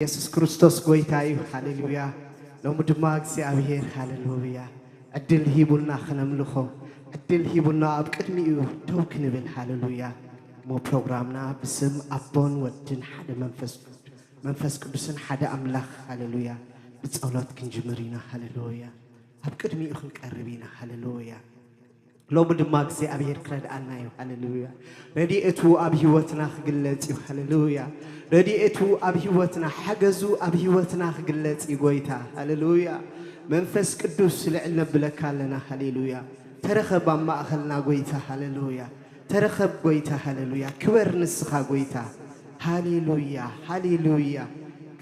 የሱስ ክርስቶስ ጎይታ እዩ። ሃሌሉያ። ሎሚ ድማ እግዚኣብሔር፣ ሃሌሉያ፣ ዕድል ሂቡና ክነምልኾ፣ ዕድል ሂቡና ኣብ ቅድሚኡ ደው ክንብል። ሃሌሉያ። እሞ ፕሮግራምና ብስም ኣቦን ወድን ሓደ መንፈስ፣ መንፈስ ቅዱስን ሓደ ኣምላኽ፣ ሃሌሉያ፣ ብጸሎት ክንጅምር ኢና። ሃሌሉያ። ኣብ ቅድሚኡ ክንቀርብ ኢና። ሃሌሉያ። ሎሚ ድማ እግዚኣብሔር ክረድኣና እዩ። ሃሌሉያ። ረድኤቱ ኣብ ህይወትና ክግለጽ እዩ። ሃሌሉያ። ረድኤቱ ኣብ ህይወትና፣ ሓገዙ ኣብ ህይወትና ክግለጽ እዩ ጎይታ። ሃሌሉያ። መንፈስ ቅዱስ ልዕል ነብለካ ኣለና። ሃሌሉያ። ተረኸብ ኣብ ማእኸልና ጎይታ። ሃሌሉያ። ተረኸብ ጎይታ። ሃሌሉያ። ክበር ንስኻ ጎይታ። ሃሌሉያ። ሃሌሉያ።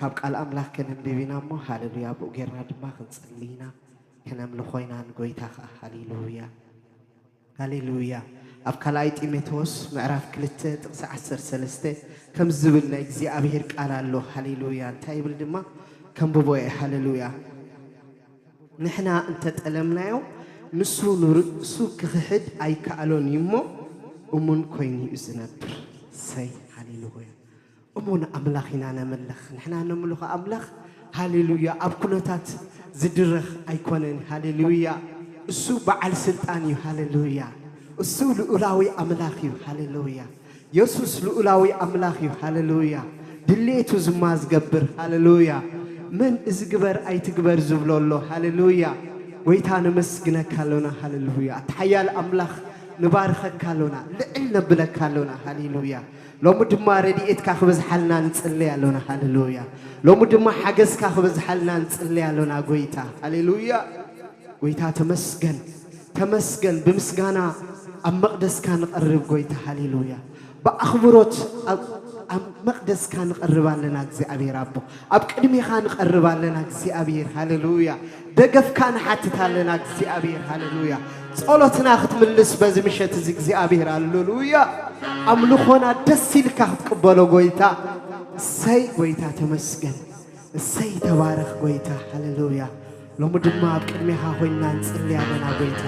ካብ ቃል ኣምላኽ ከነንብብ ኢና እሞ፣ ሃሌሉያ፣ ብኡ ጌርና ድማ ክንጽሊ ኢና። ከነምልኾ ኢና ንጎይታ ኸዓ። ሃሌሉያ። ሃሌሉያ። ኣብ ካልኣይ ጢሞቴዎስ ምዕራፍ ክልተ ጥቕሲ ዓሰርተ ሰለስተ ከምዚ ዝብል ናይ እግዚኣብሔር ቃል ኣሎ። ሃሌሉያ። እንታይ ይብል ድማ? ከንብቦ እየ። ሃሌሉያ። ንሕና እንተጠለምናዮ፣ ንሱ ንርእሱ ክኽሕድ ኣይከኣሎን እዩ እሞ፣ እሙን ኮይኑ እዩ ዝነብር። ሰይ፣ ሃሌሉያ። እሙን ኣምላኽ ኢና ነምልኽ። ንሕና ነምልኾ ኣምላኽ፣ ሃሌሉያ፣ ኣብ ኩነታት ዝድረኽ ኣይኮነን። ሃሌሉያ። እሱ በዓል ስልጣን እዩ። ሃሌሉያ። እሱ ልኡላዊ ኣምላኽ እዩ። ሃሌሉያ። የሱስ ልኡላዊ ኣምላኽ እዩ። ሃሌሉያ። ድሌቱ ዝማ ዝገብር። ሃሌሉያ። መን እዚ ግበር ኣይትግበር ዝብሎ ኣሎ? ሃሌሉያ። ጎይታ ነመስግነካ ኣሎና። ሃሌሉያ። ኣቲ ሓያል ኣምላኽ ንባርኸካ ኣሎና። ልዕል ነብለካ ኣሎና። ሃሌሉያ። ሎሚ ድማ ረድኤትካ ክበዝሓልና ንጽለይ ኣሎና። ሃሌሉያ። ሎሚ ድማ ሓገዝካ ክበዝሓልና ንጽለይ ኣሎና ጎይታ። ሃሌሉያ። ጎይታ ተመስገን፣ ተመስገን። ብምስጋና ኣብ መቕደስካ ንቐርብ ጎይታ። ሃሌሉያ። ብኣኽብሮት ኣብ፣ ኣብ መቕደስካ ንቐርብ ኣለና እግዚኣብሔር ኣቦ። ኣብ ቅድሜኻ ንቐርብ ኣለና እግዚኣብሔር። ሃሌሉያ። ደገፍካ ንሓትት ኣለና እግዚኣብሔር። ሃሌሉያ። ጸሎትና ክትምልስ በዚ ምሸት እዚ እግዚኣብሔር። ሃሌሉያ። ኣምልኾና ደስ ኢልካ ክትቅበሎ ጎይታ። እሰይ ጎይታ ተመስገን። እሰይ ተባረኽ ጎይታ። ሃሌሉያ። ሎሚ ድማ ኣብ ቅድሜኻ ኮይንና ንጽሊ ኣለና ጎይታ።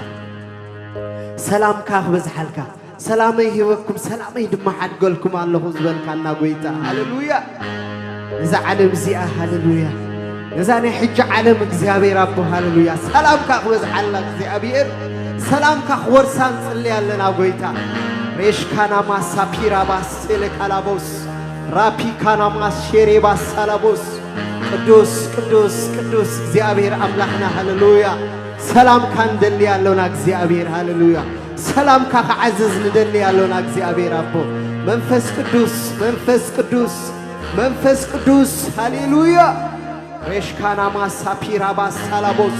ሰላምካ ክበዝሓልካ። ሰላመይ ሂበኩም፣ ሰላመይ ድማ ሓድገልኩም ኣለኹ ዝበልካና ጎይታ። ሃሌሉያ። ነዛ ዓለም እዚኣ፣ ሃሌሉያ። ነዛ ናይ ሕጂ ዓለም እግዚኣብሔር ኣቦ፣ ሃሌሉያ። ሰላምካ ክበዝሓላ እግዚኣብሔር። ሰላምካ ክወርሳ ንጽሊ ኣለና ጎይታ። ሬሽካና ማሳፒራ ባሴለ ካላቦስ፣ ራፒካና ማሼሬ ባሳላቦስ። ቅዱስ፣ ቅዱስ፣ ቅዱስ እግዚኣብሔር ኣምላኽና፣ ሃሌሉያ። ሰላምካ ንደሊ ኣሎና እግዚኣብሔር፣ ሃሌሉያ። ሰላምካ ክዓዝዝ ንደሊ ኣሎና እግዚኣብሔር ኣቦ። መንፈስ ቅዱስ፣ መንፈስ ቅዱስ፣ መንፈስ ቅዱስ፣ ሃሌሉያ። ሬሽካና ማሳፒራ ባሳላቦስ፣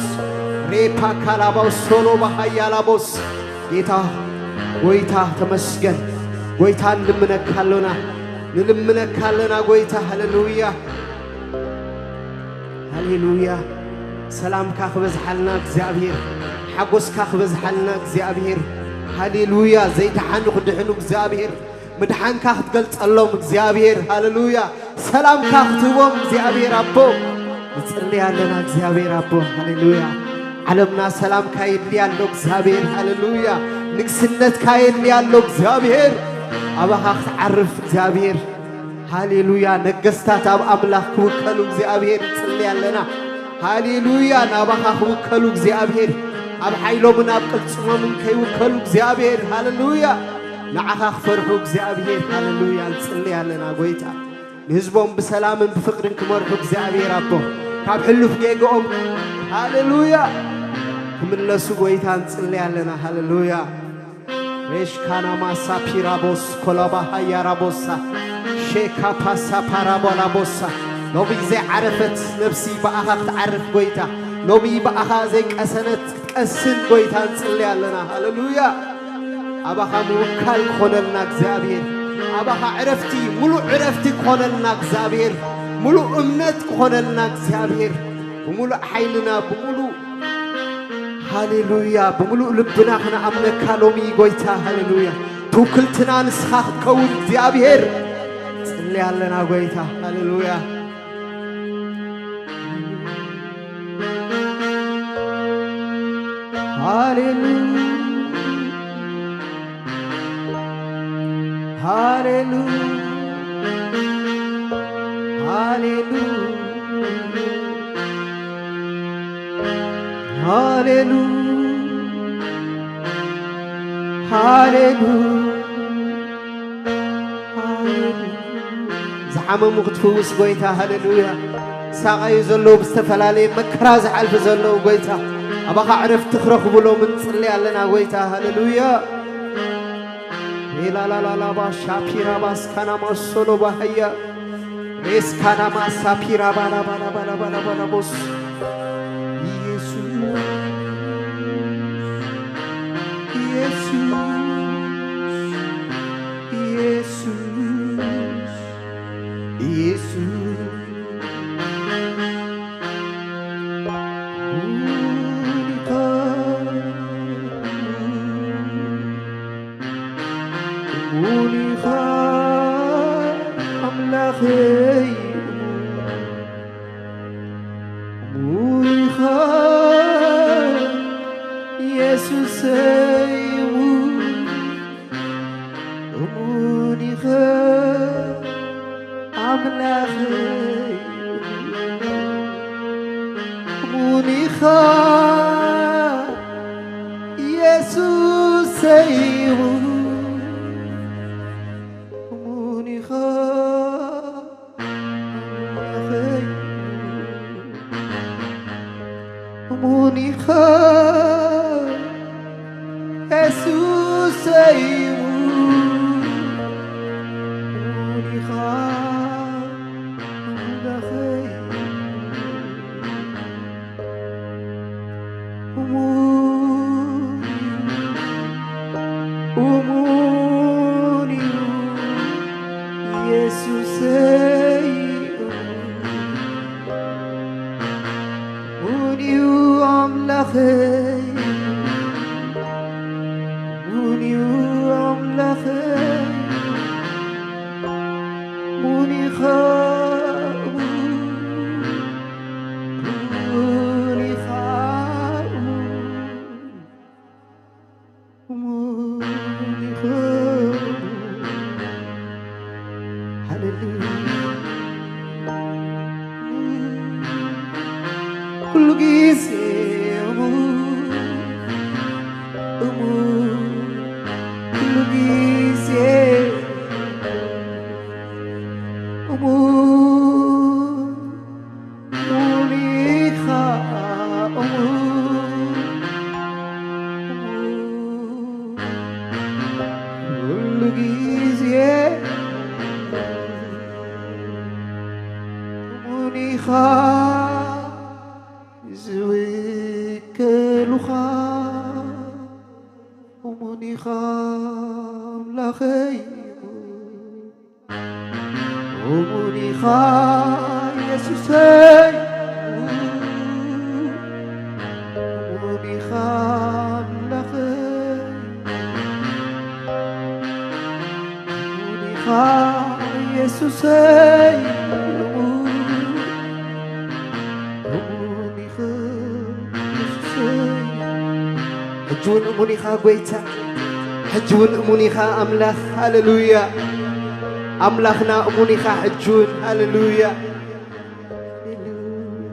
ሬፓ ካላባው ሶሎ ባሃያላቦስ። ጌታ፣ ጎይታ ተመስገን። ጎይታ ንልምነካ ኣሎና፣ ንልምነካ ኣለና ጎይታ፣ ሃሌሉያ። ሃሌሉያ። ሰላምካ ክበዝሓልና እግዚኣብሔር፣ ሓጎስካ ክበዝሓልና እግዚኣብሔር። ሃሌሉያ። ዘይደሓኑ ክድሕኑ እግዚኣብሔር፣ ምድሓንካ ክትገልጸሎም እግዚኣብሔር። ሃሌሉያ። ሰላምካ ክትህቦም እግዚኣብሔር ኣቦ። ንጽሊ ኣለና እግዚኣብሔር ኣቦ። ሃሌሉያ። ዓለምና ሰላምካ የድልያ ኣሎ እግዚኣብሔር። ሃሌሉያ። ንግስነትካ የድልያ ኣሎ እግዚኣብሔር። ኣባኻ ክትዓርፍ እግዚኣብሔር። ሃሌሉያ። ነገስታት ኣብ ኣምላኽ ክውከሉ እግዚኣብሔር ንጽሊ ኣለና። ሃሌሉያ። ናባኻ ክውከሉ እግዚኣብሔር፣ ኣብ ሓይሎምን ኣብ ቅልጽሞምን ከይውከሉ እግዚኣብሔር። ሃሌሉያ። ንዓኻ ክፈርሑ እግዚኣብሔር። ሃሌሉያ። ንጽሊ ኣለና ጎይታ። ንህዝቦም ብሰላምን ብፍቕርን ክመርሑ እግዚኣብሔር ኣቦ፣ ካብ ሕሉፍ ጌግኦም፣ ሃሌሉያ፣ ክምለሱ ጎይታ ንጽሊ ኣለና። ሃሌሉያ። ሬሽካና ማሳ ፒራቦስ ኮላባ ሃያራቦሳ ሼካ ፓሳ ፓራቦላቦሳ። ሎሚ ዘይዓረፈት ነፍሲ ብኣኻ ክትዓርፍ ጎይታ። ሎሚ ብኣኻ ዘይቀሰነት ክትቀስን ጎይታ ንጽሊ ኣለና። ሃሌሉያ። ኣባኻ ምውካል ክኾነልና እግዚኣብሔር። ኣባኻ ዕረፍቲ፣ ሙሉእ ዕረፍቲ ክኾነልና እግዚኣብሔር። ሙሉእ እምነት ክኾነልና እግዚኣብሔር። ብምሉእ ሓይልና፣ ብምሉእ ሃሌሉያ፣ ብምሉእ ልብና ክንኣምነካ ሎሚ ጎይታ፣ ሃሌሉያ። ትውክልትና ንስኻ ክትከውን እግዚኣብሔር ጽሊ ኣለና ጎይታ፣ ሃሌሉያ። ሃሌሉያ፣ ሃሌሉያ፣ ሃሌሉያ። ሃሌሉ፣ ሃሌሉ፣ ሃሌሉ። ዝሓመሙ ክትፍውስ ጎይታ፣ ሃሌሉያ። ዝሳቐዩ ዘለዉ፣ ብዝተፈላለየ መከራ ዝሓልፉ ዘለዉ ጎይታ፣ ኣባኻ ዕረፍቲ ክረኽቡሎም ንጽሊ ኣለና ጎይታ፣ ሃሌሉያ። ሬላላላላባ ሻፒራ ባስካና ማሶሎ ባሃያ ሬስካና ማሳፒራ ባላ ባላ ባላ ባላ ባላ ቦስ ኢየሱስ፣ ኢየሱስ፣ ኢየሱስ፣ ኢየሱስ። እሙን ኢኻ ኣምላኸይ፣ እሙን ኢኻ የሱሰይ፣ እሙን፣ እሙን ኢኻ ኣምላኸይ፣ እሙን ኢኻ የሱሰይ፣ እሙን ኢኻ ኣምላኸይ፣ እሙን ኢኻ የሱሰይ፣ እሙን ኢኻ ኣምላኸይ። እሙን እዩ፣ እሙን እዩ የሱሰይ፣ እሙን እዩ ኣምላኸይ፣ እሙን እዩ ኣምላኸይ፣ እሙን ኢኻ፣ እሙን፣ እሙን ኢኻ፣ እሙን፣ እሙን ኢኻ። ሃሌሉያ። ኩሉ ግዜ እሙን፣ እሙን፣ ኩሉ ግዜ እሙን፣ እሙን ኢኻ፣ እሙን፣ እሙን፣ ኩሉ ግዜ እሙን ኢኻ። ዝውከሉኻ እሙን ኢኻ ኣምላኸይ፣ እሙን ኢኻ የሱሰይ፣ እሙን ኢኻ ኣምላኸይ። እሙን ኢኻ የሱሰይ፣ እሙን፣ እሙን ኢኻ የሱሰይ። ሕጂ እውን እሙን ኢኻ ጐይታ፣ ሕጂ እውን እሙን ኢኻ ኣምላኽ። ሃሌሉያ። ኣምላኽና እሙን ኢኻ ሕጂ እውን። ሃሌሉያ። ሃሌሉያ፣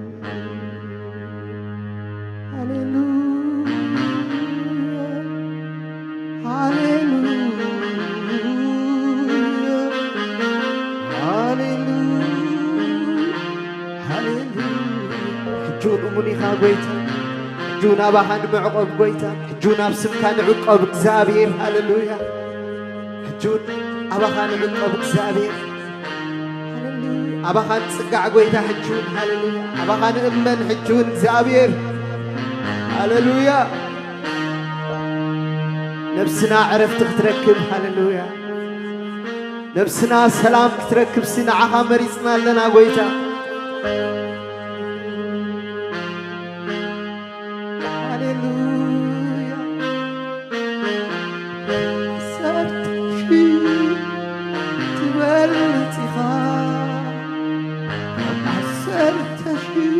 ሃሌሉያ፣ ሃሌሉያ። ሕጂ እውን እሙን ኢኻ ጐይታ። ሕጂ እውን ኣባኻ ንምዕቆብ ጐይታ። ሕጂ እውን ኣብ ስምካ ንዕቆብ እግዚኣብሔር። ሃሌሉያ። ሕጂ እውን ኣባኻ ንዕቆብ እግዚኣብሔር። ሃሌሉያ። ኣባኻ ንጽጋዕ ጐይታ ሕጂ እውን። ሃሌሉያ። ኣባኻ ንእመን ሕጂ እውን እግዚኣብሔር። ሃሌሉያ። ነብስና ዕረፍቲ ክትረክብ። ሃሌሉያ። ነብስና ሰላም ክትረክብሲ ንዓኻ መሪጽና ኣለና ጐይታ። ሃሌሉያ። ዓሰርተ ሺህ ትበልጽ ኢኻ፣ ካብ ዓሰርተ ሺህ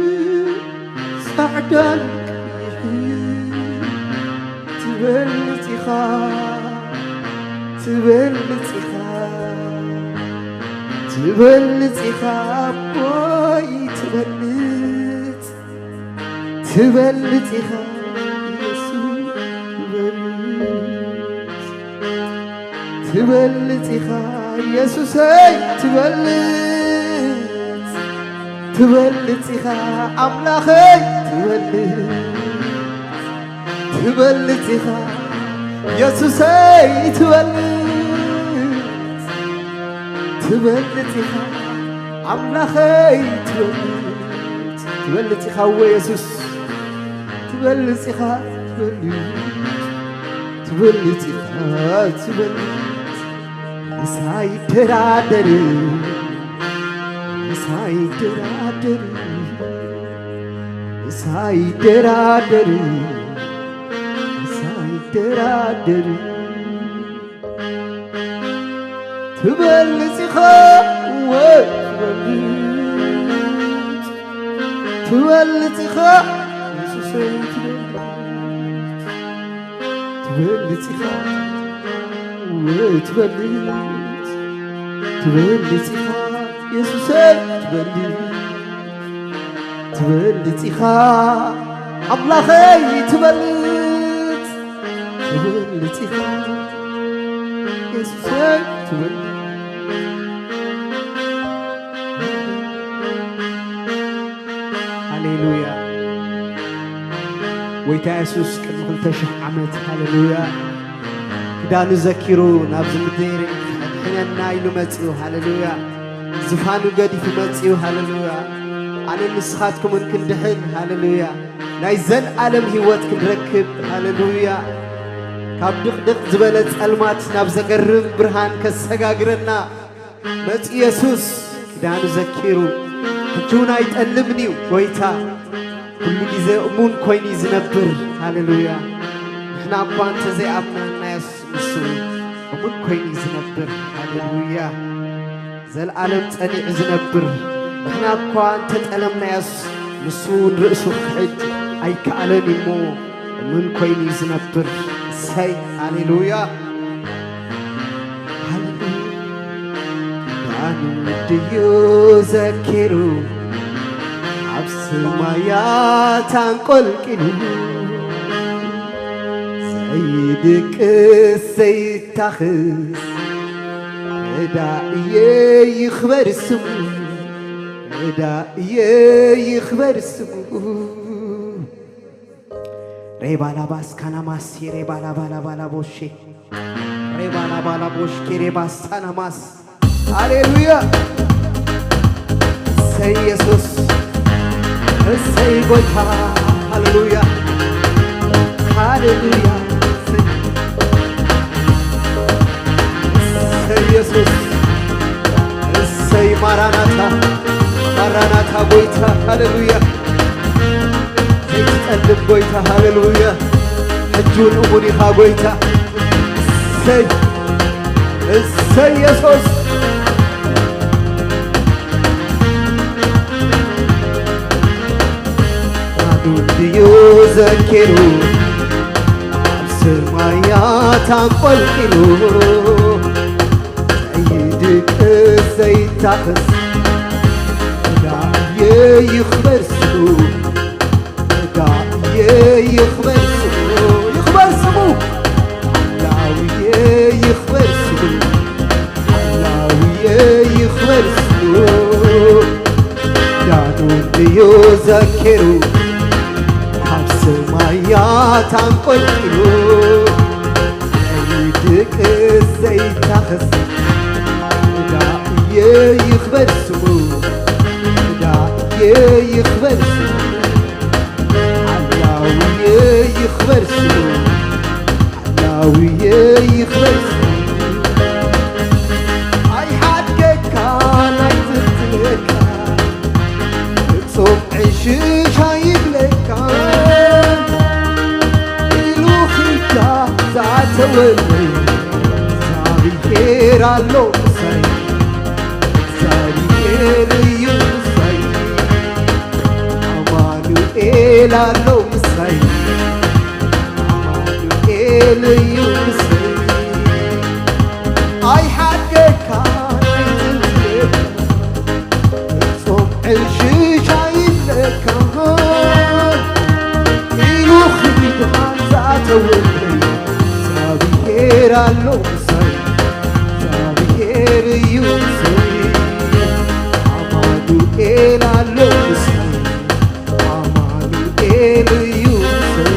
ጻዕዳን ቀይሕን ትበልጽ ኢኻ፣ ትበልጽ ኢኻ፣ ትበልጽ ኢኻ ኣቦይ፣ ትበልጽ ትበልጽ ኢኻ፣ ትበልጽ ኢኻ ኢየሱሰይ ትበልጽ፣ ትበልጽ ኢኻ ኣምላኸይ ትበልጽ፣ ትበልጽ ኢኻ ኢየሱሰይ ትበልጽ፣ ትበልጽ ኢኻ ኣምላኸይ ትበልጽ፣ ትበልጽ ኢኻ እወ ኢየሱስ ትበልጽ ኢኻ ትበልጽ፣ ትበልጽ ኢኻ ትበልጽ። ምሳይ ደራደር፣ ምሳይ ደራደር፣ ምሳይ ደራደር፣ ምሳይ ደራደር። ትበልጽ ኢኻ እወ ትበልጽ፣ ትበልጽ ኢኻ ኢየሱሰይ ትበልጽ፣ ትበልጽ ኢኻ እወ ትበልጽ፣ ትበልጽ ኢኻ ኢየሱሰይ ትበልጽ፣ ትበልጽ ኢኻ ኣምላኸይ ትበልጽ፣ ትበልጽ ኢኻ ኢየሱሰይ ትበልጽ። ሃሌሉያ። ጎይታ የሱስ ቅድሚ ክልተ ሽሕ ዓመት፣ ሃሌሉያ፣ ክዳኑ ዘኪሩ ናብዚ ምድሪ ከድሕነና ኢሉ መጺኡ። ሃሌሉያ። ዝፋኑ ገዲፉ መጺኡ። ሃሌሉያ። ኣነን ንስኻትኩምን ክንድሕን። ሃሌሉያ። ናይ ዘለኣለም ህይወት ክንረክብ። ሃሌሉያ። ካብ ድቕድቕ ዝበለ ጸልማት ናብ ዘገርም ብርሃን ከሰጋግረና መጺኡ የሱስ። ክዳኑ ዘኪሩ፣ ሕጂ እውን ኣይጠልምን እዩ ጎይታ። ኩሉ ግዜ እሙን ኮይኑ እዩ ዝነብር። ሃሌሉያ። ንሕና እኳ እንተ ዘይኣምናናዮስ፣ ንሱ እሙን ኮይኑ እዩ ዝነብር። ሃሌሉያ። ዘለኣለም ጸኒዑ ዝነብር። ንሕና እኳ እንተ ጠለምናዮስ፣ ንሱ ንርእሱ ክሕድ ኣይከኣለን እዩ እሞ፣ እሙን ኮይኑ እዩ ዝነብር። እሰይ፣ ሃሌሉያ። ሃሌሉያ። ኪዳኑ ድዩ ዘኪሩ፣ ኣብ ሰማያት ኣንቆልቂሉ፣ ዘይድቅስ ዘይታኽስ፣ ረዳእየ ይኽበር ስሙ፣ ረዳእየ ይኽበር ስሙ። ሬባላባስ ካናማስ ሬባላባላባላቦሼ ሬባላባላቦሽ ኬሬባስ ሳናማስ። ሃሌሉያ። እሰይ ኢየሱስ፣ እሰይ ጎይታ። ሃሌሉያ፣ ሃሌሉያ። እሰይ፣ እሰይ ኢየሱስ፣ እሰይ ማራናታ፣ ማራናታ ጎይታ። ሃሌሉያ። ዘይትጠልም ጎይታ፣ ሃሌሉያ። ሕጂ እውን እሙን ኢኻ ጎይታ። እሰይ፣ እሰይ የሱስ። ኪዳኑ ድዩ ዘኪሩ፣ ኣብ ሰማያት ኣንቆልቂሉ፣ ዘይድቅስ ዘይታኽስ፣ ረዳእየ ይኽበር ስሙ፣ ረዳእየ ይኽበር ስሙ፣ ይኽበር ስሙ፣ ሓላውየ ይኽበር ስሙ፣ ሓላውየ ይኽበር ስሙ። ኪዳኑ ድዩ ዘኪሩ፣ ካብ ሰማያት ኣንቆልቂሉ፣ ዘይድቅስ ዘይታኽስ፣ ረዳእየ ይኽበር ስሙ፣ ረዳእየ ይኽበር ስሙ፣ ሓላውየ ይኽበር ስሙ፣ ሓላውየ ይኽበር ስሙ። ኣይሓድገካን ኣይትንትነካ፣ ፍጹም ዕሽሽ ኣይብለካ፣ ኢሉ ኺዳ ዝኣተወለይ፣ እግዚኣብሔር ኣሎ ምሳይ፣ እግዚኣብሔር እዩ ምሳይ፣ ኣማኑኤል ኣሎ ምሳይ፣ ኣማኑኤል እዩ ምሳይ። ኣይሓድገካን ኣይትንትነካ፣ ፍጹም ዕሽሽ ኣይብለካ፣ ኢሉ ኺዳን ዝኣተወለይ፣ እግዚኣብሔር ኣሎ ምሳይ፣ እዩ ምሳይ፣ ኣማኑኤል ኣሎ ምሳይ፣ ኣማኑኤል እዩ ምሳይ።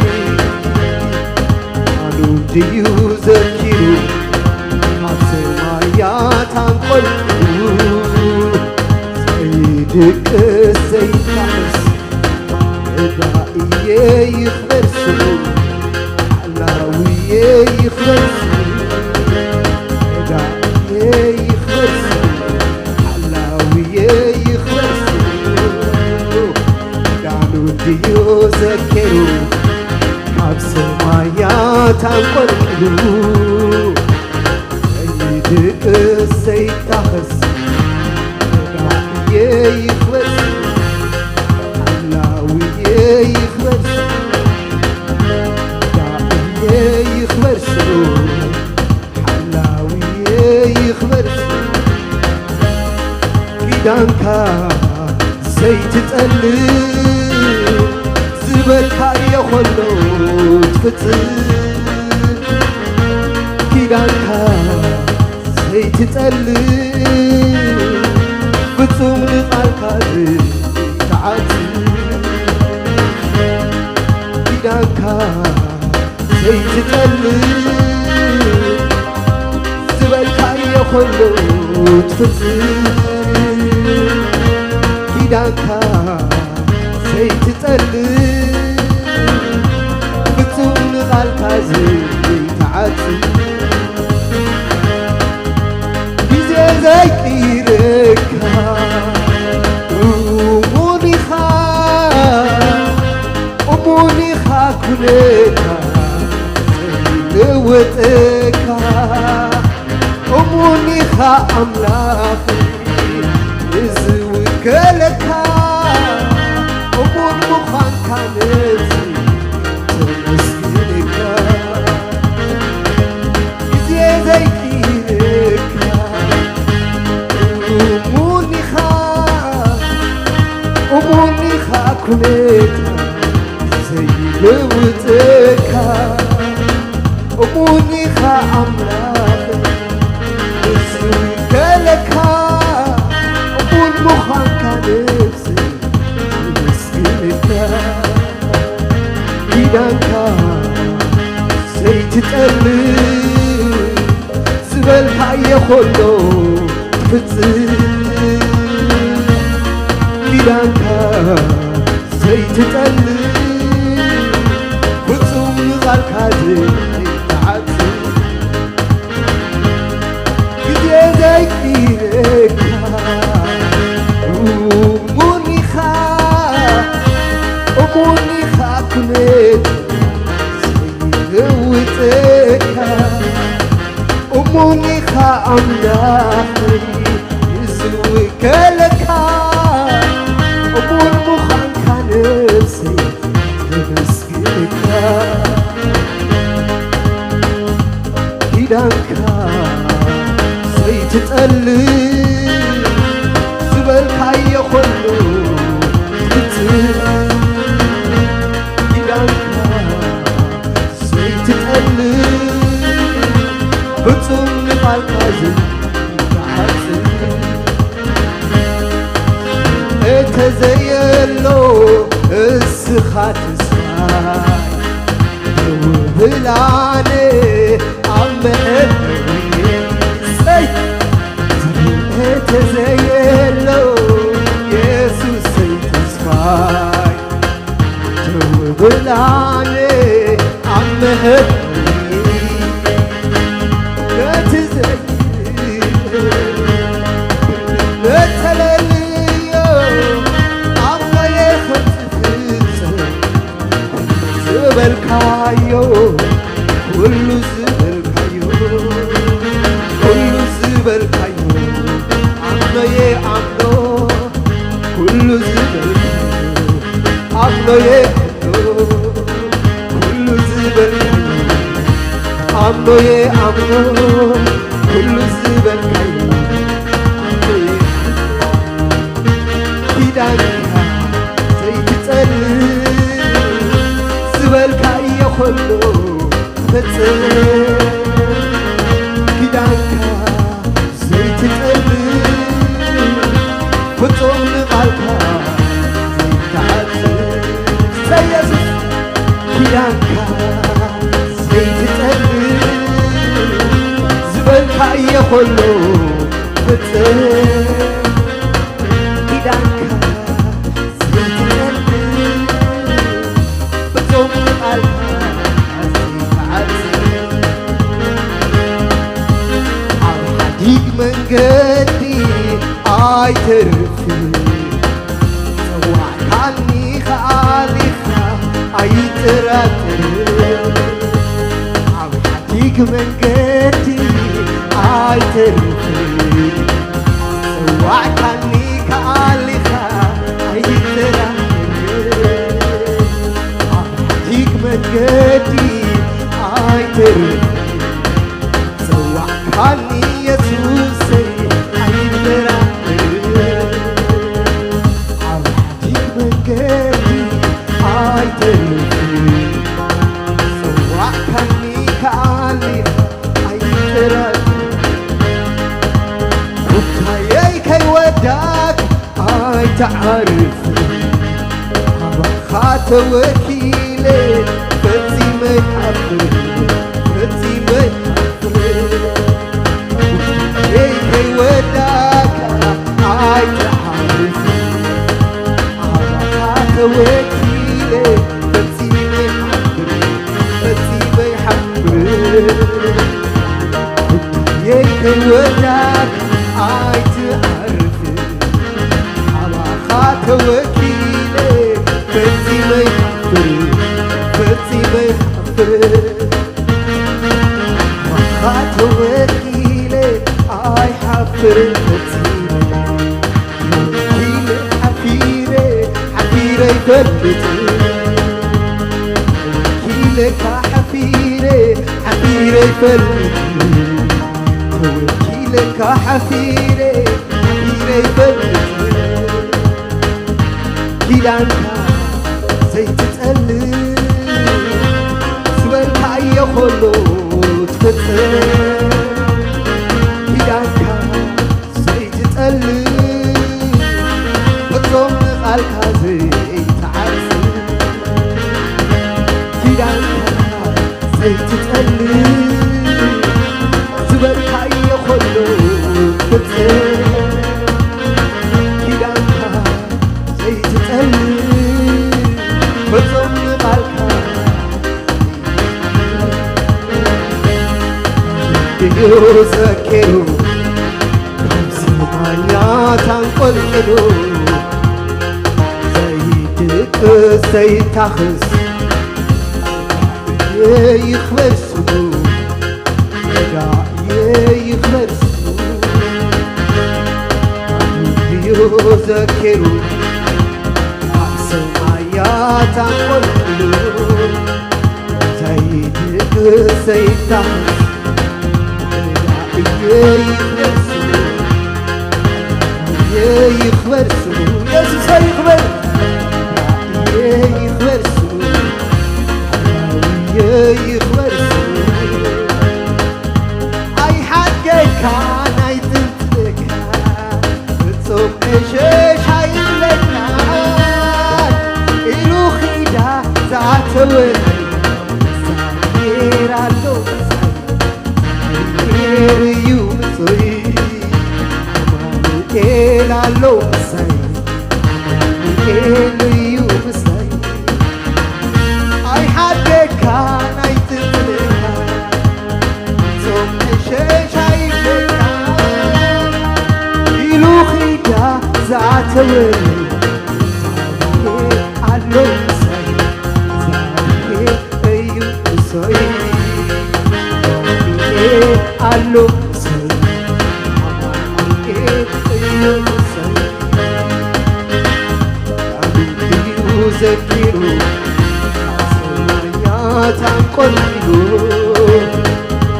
ቃሉ እንድዩ ዘኪሩ፣ ካብ ሰማያት ኣንቆልቂሉ፣ ዘይድቅስ ዘይታሕስ፣ ረዳኢየ ይኽበር ስሙ፣ ሓላዊየ ይኽበር ስሙ፣ ረዳኢየ ይኽበር ስሙ፣ ሓላዊየ ይኽበር ስሙ። ቃሉ እንድዩ ዘኪሩ፣ ካብ ሰማያት ኣንቆልቂሉ፣ ዘይድቅስ ዘይታኸስ፣ ረዳኢየ ይኽበር ስሙ፣ ሓላዊየ ይኽበር ስሙ፣ ረዳኢየ ይኽበር ስሙ፣ ሓላዊየ ይኽበር ስሙ። ኪዳንካ ዘይትጠልም፣ ዝበልካዮ ኸሎ ትፍጽም። ኪዳንካ ዘይትጠልም፣ ፍጹም ንቓልካ ዘይትዓጽም። ኪዳንካ ዘይትጠልም፣ ዝበልካዮ ኸሎ ትፍጽም። ኪዳንካ ዘይትጠልም፣ ፍጹም ንቓልካ ዘይትዓጽም። ግዜ ዘይቅይረካ እሙን ኢኻ፣ እሙን ኢኻ ኩነታ ዘይልውጠካ፣ እሙን ኢኻ ኣምላኽ ንዝውከለካ፣ እሙን ምዃንካ ነዚ ተመስግነካ። ግዜ ዘይቅይረካ እሙን ኢኻ፣ እሙን ኢኻ ኩነታ ዘይልውጠካ፣ እሙን ኢኻ ኣምላኽ ንዝውከለካ፣ እሙን ምዃንካ ነዚ ተመስግነካ። ኪዳንካ ዘይትጠልም፣ ዝበልካዮ ኸሎ ትፍጽም። ኪዳንካ ዘይትጠልም፣ ፍጹም ንቓልካ ዘይትዓጽም። ግዜ ዘይቅይረካ እሙን ኢኻ፣ እሙን ኢኻ ኩነታ ዘይልውጠካ፣ እሙን ኢኻ ኣምላኽ ንዝውከለካ፣ እሙን ምዃንካ ነብሰይ ተመስግነካ። ኪዳንካ ዘይትጠልም፣ ዝበልካዮ ኹሉ ትፍጽም። ኪዳንካ ዘይትጠልም፣ ፍጹም ንቓልካ ዘይትዓጽም። እተዘየሎ እስኻ ተስፋይ፣ ደው ብላነ ኣብ መዕለዊ። ሰይ! እተዘየሎ የሱሰይ ተስፋይ፣ ደው ብላነ ኣብ መዕለዊ። ነቲ ዘይትብል ነተለልዮ፣ ኣቦየ ከም ዝፍጸም ዝበልካዮ፣ ኩሉ ዝበልካዮ፣ ኩሉ ዝበልካዮ፣ ኣምኖየ ኣምኖ፣ ኩሉ ዝበልካዮ፣ ኣምኖየ ኣምኖ፣ ኩሉ ዝበልካዮ፣ ኣምኖየ ኣምኖ፣ ኩሉ ዝበልካዮ፣ ኣምኖየ ኣምኖ። ኪዳንካ ዘይትጸልእ፣ ዝበልካዮ ኹሉ ፈጽም። ኪዳንካ ዘይትጸልእ፣ ኩሉ ፍጽም ኪዳንካ ዘይትጠልም፣ ፍጹም ቃልካ ዘይትዓጽም፣ ኣብ ሓዲግ መንገዲ ኣይተርፍን፣ ጸዋዕካኒ ከኣሊኻ ኣይጠራጠርን፣ ኣብ ሓዲግ መንገዲ ኣይተርፍን፣ ጸዋዕካኒ ከኣሊኻ ኣይጠራጠርን፣ ኣብ ሓዲግ መንገዲ ኣይተርፍን፣ ጸዋዕካኒ የሱሰይ ኣይጠራጠርን፣ ኣብ ሓዲግ መንገዲ ኣይተርፍን፣ ጸዋዕካኒ ከኣሊኻ ኣይጠራጠርን፣ ሩታየይ ከይወዳክ ኣይትዓርፍ፣ ኣባኻ ተወኪለ ፈጺመ ይሓፍር፣ ፈጺመ ይሓፍር። ከይወዳእካ ኣይትዓርፍ፣ ኣባኻ ተወኪለ ፈጺመ ይሓፍር፣ ፈጺመ ይሓፍር። ከይወዳእካ ኣይትዓርፍ፣ ኣባኻ ተወኪለ ፈጺመ ይሓፍር፣ ፈጺመ ይሓፍር። ኣባኻ ተወኪለ ኣይሓፍርን ፈጺመ። ተወኪለ ሓፊረ፣ ሓፊረ ኣይፈልጥን። ተወኪለካ ሓፊረ፣ ሓፊረ ኣይፈልጥን። ተወኪለካ ሓፊረ፣ ሓፊረ ኣይፈልጥን። ኪዳንካ ዘይትጸልእ ዝበልካዮ ኸሎ ትፍጽም። ኪዳንካ ዘይትጸልእ ፍጹም ንቓልካ ዘይትዓጽ። ኪዳንካ ዘይትጸልእ ዝበልካዮ ኸሎ ትፍጽም። ኪዳንካ ዘይትጸልእ ፍጹም ንቓልካ እዩ ዘኪሩ፣ ካብ ሰማያት ኣንቆልቂሉ ዘይድቅስ ዘይታኽስ ይኽበር ስሙ። ጌታዬ ይኽበር ስሙ። እዩ ዘኪሩ ኣብ ሰማያት ኣንቆልቂሉ ዘይድቅስ ዘይታኽስ ጌታዬ ይኽበር ስሙ። ጌታዬ ይኽበር ስሙ። የሱሰይ ይኽበር። ጌታዬ ይኽበር ስሙ። ጌታዬ ይኽበር ስሙ። ኣይሓገካ ናይ ጥንትካ ፍጹም ዕሸሽ ኣይብለካ ኢሉ ኺዳ ዝኣተወኒ እግዚኣብሔር ኣሎ ምሳይ። እግዚኣብሔር እዩ ምጹይ ኣማኑኤል ኣሎ ምሳይ። ኣማኑኤል እዩ ምሳይ። ኣይሓገካ ናይ ጥንትካ ጾም ዕሸሽ ኣይብለካ ኢሉ ኺዳ ዝኣተወኒ እግዚኣብሔር ኣሎ ምሳይ። እግዚኣብሔር እዩ ምሳይ። እግዚኣብሔር ኣሎ ምሳይ። ኣማኑኤል እዩ ምሳይ። ዳዊት እዩ ዘኪሩ ኣብ ሰማያት ኣንቆልቂሉ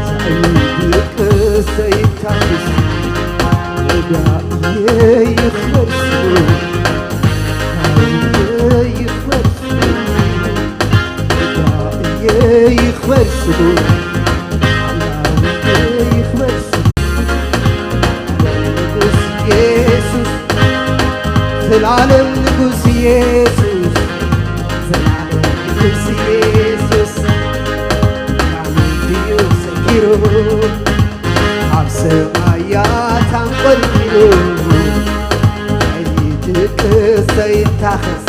ዘይድቅስ ዘይታኽስ ጌታዬ ይኽበር ስሙ። ጌታዬ ይኽበር ስሙ። ጌታዬ ይኽበር ስሙ። ጌታዬ ይኽበር ስሙ። ንጉስ ኢየሱስ፣ ዘላለም ንጉስ ኢየሱስ፣ ዘላለም ንጉስ ኢየሱስ፣ ዳዊት እዩ ዘኪሩ ኣብ ሰማይ ኣይድቅስ ኣይታኸስ፣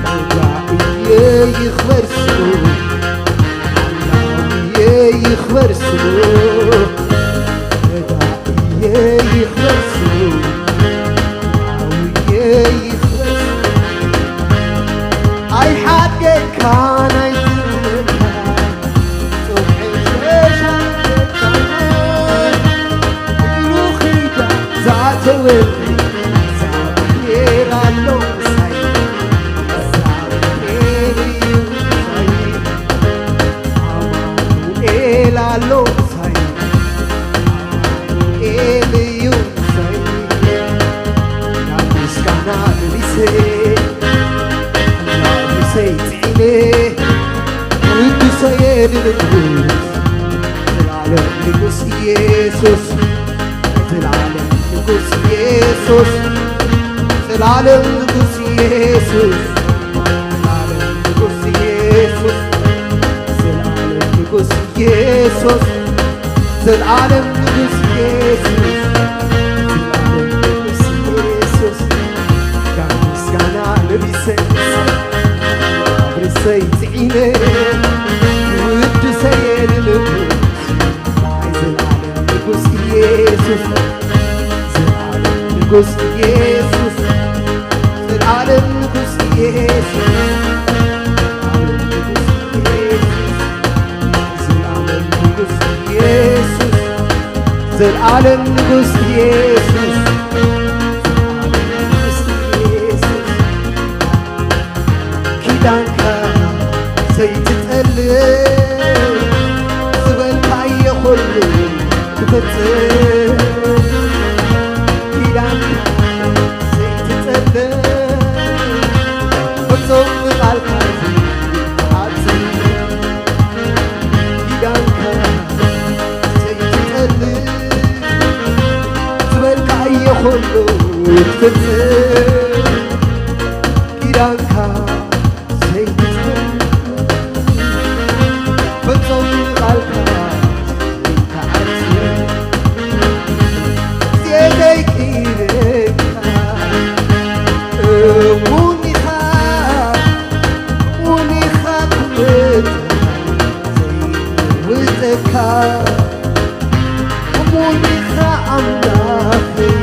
ረዳኢየ ይኽበር ስሙ፣ ኣላውየ ይኽበር ስሙ፣ ረዳኢየ ይኽበር ስሙ፣ ኣላውየ ይኽበር ስሙ። ኣይሓድገካን ኣይትንካ፣ ንጉሰየ ንንጉስ፣ ዘላለም ንጉስ ኢየሱስ፣ ዘላለም ንጉስ ኢየሱስ፣ ዘላለም ንጉስ ኢየሱስ፣ ዘላለም ንጉስ ኢየሱስ፣ ዘላለም ንጉስ ኢየሱስ፣ ዘላለም ንጉስ ኢየሱስ፣ ዘላለም ንጉስ ኢየሱስ፣ ካብ ምስጋና ለቢሰ፣ ኣብ ርእሰይ ጽዒነ፣ ውድሰየ ንንጉስ፣ ናይ ዘላለም ንጉስ ኢየሱስ፣ ዘላለም ንጉስ ኢየሱስ፣ ዘላለም ንጉስ ኢየሱስ፣ ዘላለም ንጉስ ኢየሱስ፣ ዘላለም ንጉስ ኢየሱስ፣ ዘላለም ንጉስ ኢየሱስ፣ ዘላለም ንጉስ ኢየሱስ። ኪዳንካ ዘይትጠልም፣ ዝበልካዮ ኩሉ ትፍጽም። ኪዳንካ ዘይትጠልም፣ ፍጹም ንቓልካ ዘይትዓጽም። ኪዳንካ ዘይትጠልም፣ ዝበልካዮ ኩሉ ትፍጽም። ኪዳንካ ዘይትጠልም፣ ፍጹም ቃልካ ዘይትዓጽም። ግዜ ዘይቅይረካ፣ እሙን ኢኻ፣ እሙን ኢኻ ክብረትካ ዘይልወጠካ። እሙን ኢኻ ኣምላኸይ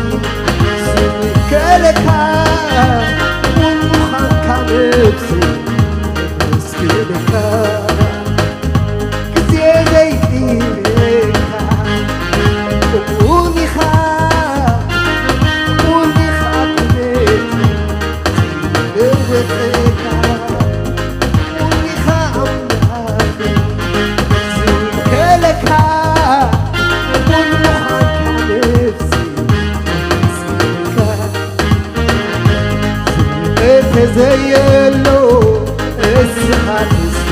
ዝውከለካ፣ እሙን ምዃንካ ነብሰይ ተመስግነካ። ግዜ ዘይቅይረካ እሙን ኢኻ፣ እሙን ኢኻ ክብረትካ ዘይልወጠካ። እሙን ኢኻ ኣምላኸይ ዝውከለካ፣ እሙን ምዃንካ ነብሰይ ተመስግነካ። እንተዘየሎ እስኻ ተስፋ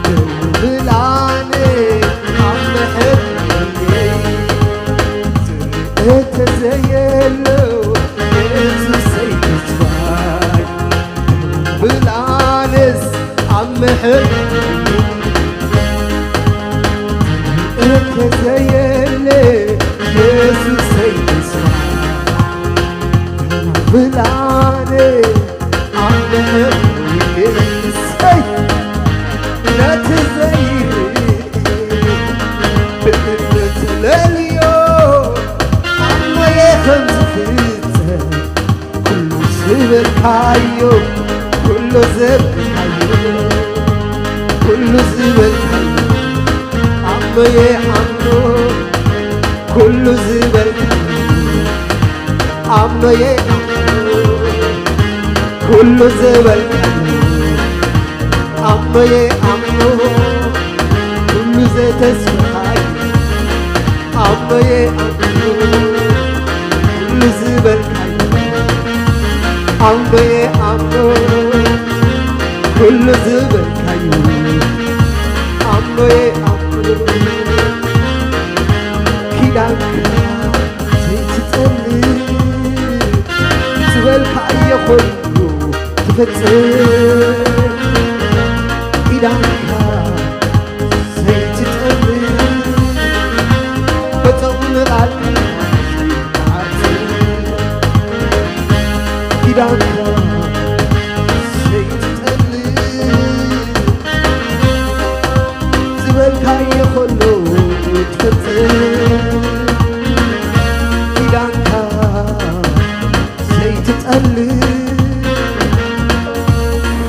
ደው ብላኒ ኣብ ምሕረትይ። እንተዘየሎ የሱሰይ ተስፋይ ደው ብላንስ ኣብ ምሕረትይ። እንተዘየለ የሱሰይ ተስፋ ብላነ ኣምልኽ። እሰይ ነቲ ዘይርኢ ብእምነት ለልዮ ኣሞየ ከም ዝፍጸም ኩሉ ዝበልካዮ፣ ኩሉ ዝበልካዮ፣ ኩሉ ዝበልካዮ ኣምኖየ ኣምኖ፣ ኩሉ ዝበልካዮ ኣምኖየ ኣምኖ፣ ኩሉ ዝበልካዮ ኣምኖየ ኣምኖ፣ ኩሉ ዘተስፋኻዮ ኣምኖየ ኣምኖ፣ ኩሉ ዝበልካዮ ኣምኖየ ኣምኖ፣ ኩሉ ዝበልካዮ ኣምኖየ ኣምኖ፣ ኪዳንካ ዘይትጸልእ ዝበልካዮ ኩሉ ትፍጽም፣ ኪዳንካ ዘይትጠልም፣ ፈጸሙ ንቓልካ ኪዳንካ ዘይትጠልም ዝበልካዮ ኸሎ ትፈጽም ኪዳንካ ዘይትጠልም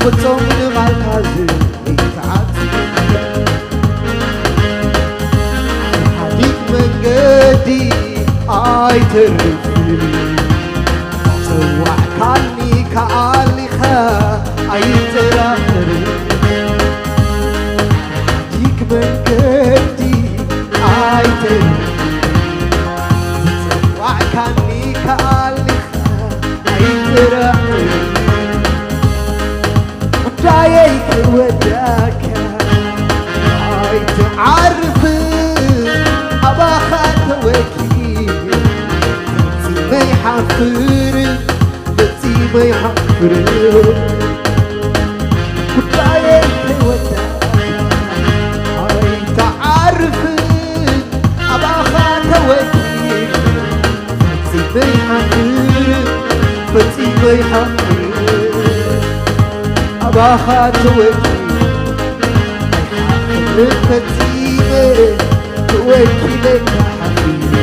ፍጹም ንቓልካ ዘይትዓጽም ሓዲግ መንገዲ ኣይተርፍን ጸዋዕካኒ ከኣሊኻ ኣይጠራጠርን ሓዲግ መንገዲ ኣይተርፍን ጸዋዕካኒ ከኣሊኻ ኣይጠራጠርን ጉዳየይ ክወዳካ ኣይትዓርፍ ኣባኻ ተወኪል ፈጺመ ይሓፍር ፈጺመ ይሓፍር ጉዳየይ ክወዳካ ኣይትዓርፍ ኣባኻ ተወኪል ፈጺመ ይሓፍር ፈጺመ ይሓፍር ኣባኻ ተወኪል ኣይሓፍርን ፈጺመ ተወኪለካ ሓፊረ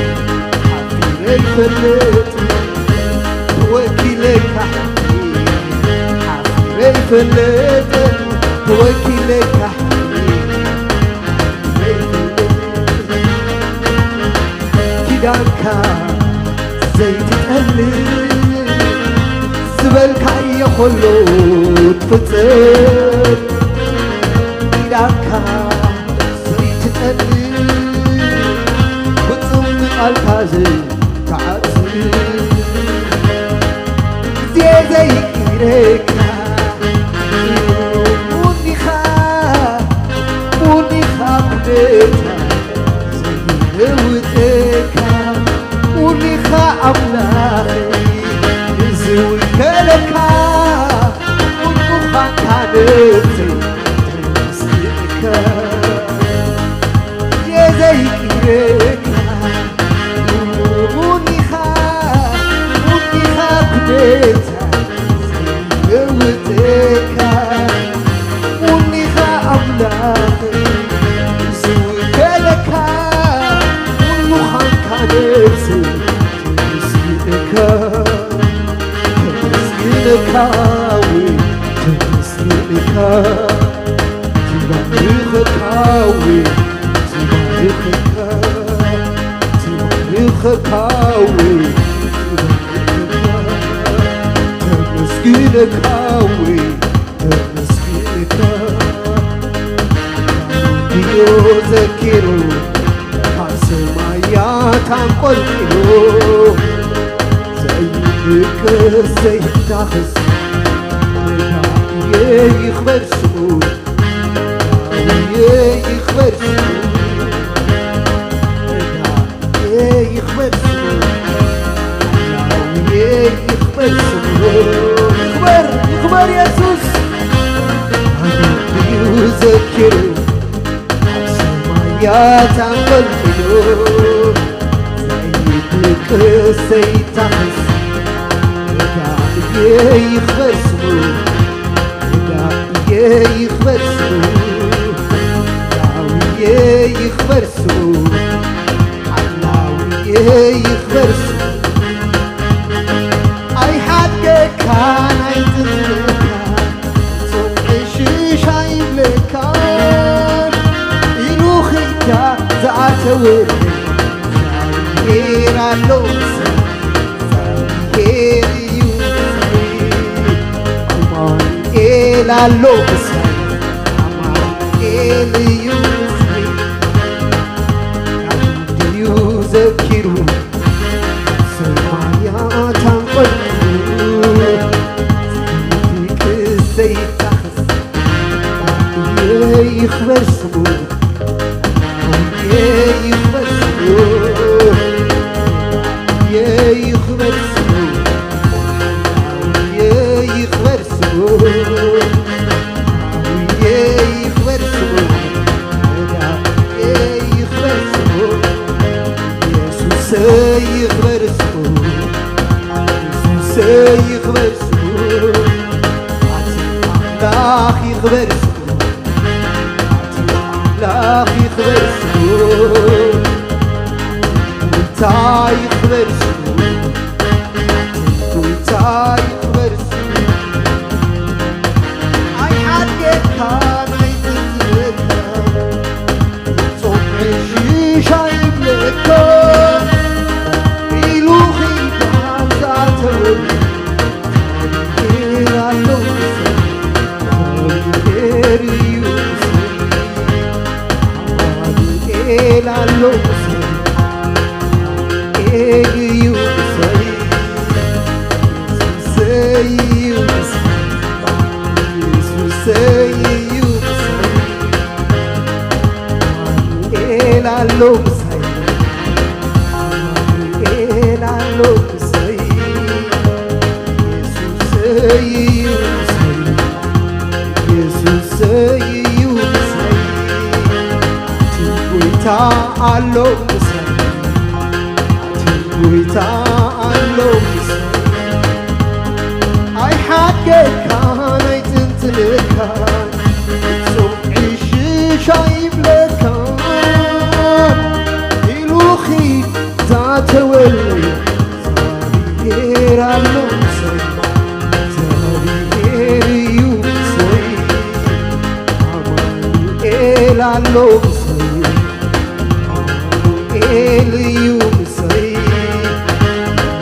ሓፊረ ይፈልጥ ተወኪለካ ሓፊረ ሓፊረ ይፈልጥ ተወኪለካ ሓፊረ ሓፊረ ይፈልጥ ኪዳንካ ዘይትጠልም ዝበልካዮ ኸሎ ትፍጽም ኪዳንካ ዘይትጠልም ፍጹም ንቓልካ ዘይትዓጽም ግዜ ዘይቅይረካ ሙኒኻ ሙኒኻ ኩነታ ዘይለውጠካ ሙኒኻ ኣምላኸይ ንዝውከለካ ሙን ምዃንካ ነብሰይ ተመስግንካ ግዜ ዘይቅይረካ ሙኒኻ ሙኒኻ ኩነታ ለውጥካ ሙኒኻ ኣምላኽ ዝውከለካ ሙሉኻንካ ነብሲ ተመስግንካ ተመስግንካ ወይ ተመስግንካ ትባርኸካ ወይ ትባርኸካ ትባርኸካ ወይ ትባርኸካ ተመስግነካ ወይ ተመስግነካ ዮ ዘኪሩ ካብ ሰማያት ኣንቆልቂሉ ዘይድቅስ ዘይዳኽስ ዳእየ ይኽበር ስሙ ዳእየ ይኽበር ስሙ ዳእየ ይኽበር ስሙ ዳእየ ይኽበር ስሙ ይኽበር ይኽበር የሱስ ኣነዩ ዘኪሩ ኣብ ሰማያት ኣንቆልቂሉ ዘይድቅስ ዘይታኽስ ዳእየ ይኽበር ስሙ ዳእየ ይኽበር ስሙ ዳእየ ይኽበር ስሙ ሓላውየ ይኽበር ስሙ ኣይሓድገካን ኣይጥልካ ጾም ዕሽሽ ኣይብለካን ኢሉ ኺዳ ዝኣተወ እግዚኣብሔር ኣሎ ምሳይ እግዚኣብሔር እዩ ምሳይ ኣማኑኤል ኣሎ ምሳይ ኣማኑኤል እዩ ምሳይ ድዩ ዘኪሩ ሰማያት ኣንቆልቂሉ ዘይድቅስ ዘይታኽስ ይኽበር ስሙ ይኽበር ስሙ ይኽበር ስሙ ይኽበር ስሙ ይኽበር ስሙ ክበር ስሙ፣ ኣምላኽ ይኽበር ስሙ፣ ጎይታ ይኽበር ስሙ፣ ጎይታ ይኽበር ስሙ። ኣይሓድገካን ኣይጥንጥነካን፣ ፍጹም ዕሽሽ ኣይብለካን፣ ኢሉ ኺዳን ዝኣተወሉ። ኣቲ ጎይታ ኣሎ ምሳይ፣ ኣቲ ጎይታ ኣሎ ምሳይ። ኣይሓድገካን ኣይጥንጥነካን፣ ፍጹም ዕሽሽ ኣይብለካን፣ ኢሉ ኺዳን ዝኣተወሉ። እግዚኣብሔር ኣሎ ምሳይ፣ እግዚኣብሔር እዩ ምሳይ፣ ኣማኑኤል ኣሎ ምሳይ፣ ኣማኑኤል እዩ ምሳይ፣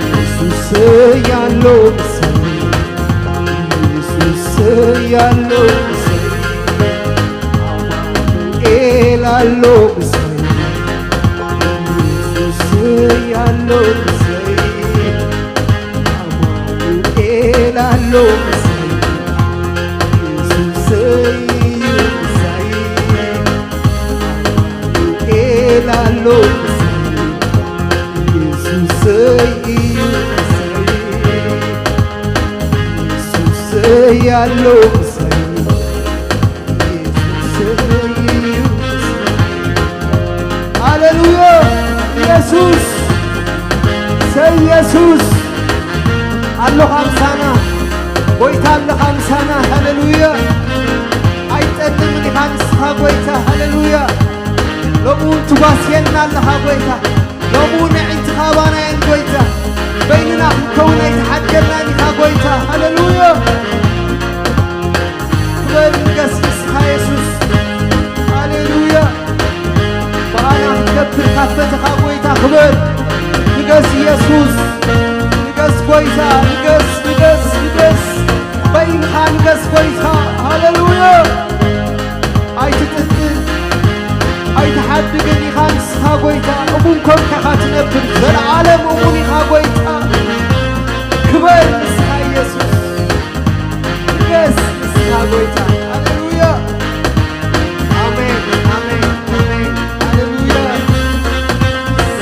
ኢየሱሰይ ኣሎ ምሳይ፣ ኢየሱሰይ ኣሎ ምሳይ፣ ኣማኑኤል ኣሎ ምሳይ፣ ኢየሱሰይ ኣሎ ምሳይ፣ ኣማኑኤል ኣሎ ምሳይ፣ ኢየሱሰይ እዩ ምሳይ፣ ኣማኑኤል ኣሎ ምሳይ፣ ኢየሱሰይ እዩ ምሳይ፣ ኢየሱሰይ ኣሎ ምሳይ። ሃሌሉያ! ኢየሱስ፣ ሰይ ኢየሱስ፣ ኣሎኻ ምሳና፣ ጎይታ ኣለኻ ምሳና። ሃሌሉያ! ኣይጠልምን ኢኻ ንስኻ ጎይታ። ሃሌሉያ! ሎሚ እውን ትጓስየና ኣለኻ ጎይታ። ሎሚ እውን ኣዒንትኻ ኣባና እየን ጎይታ። በይንና ክንከውን ኣይትሓድገናን ኢኻ ጎይታ። ሃሌሉያ! ክበር ንገስ ንስኻ የሱስ። ሃሌሉያ! ብኣና ክትከብር ካብ ፈተኻ ጎይታ ክበር። ንገስ የሱስ። ንገስ ጎይታ። ንገስ፣ ንገስ፣ ንገስ። በይንኻ ንገስ ጎይታ። ሃሌሉያ! ኣይትጥንጥን፣ ኣይትሓድግን ኢኻ ንስኻ ጎይታ። እሙን ኮንካ ኢኻ ትነብር። ዘለዓለም እሙን ኢኻ ጎይታ። ክበር ንስኻ ኢየሱስ። ንገስ ንስኻ ጎይታ። ሃሌሉያ። ኣሜን፣ ኣሜን፣ ኣሜን። ሃሌሉያ።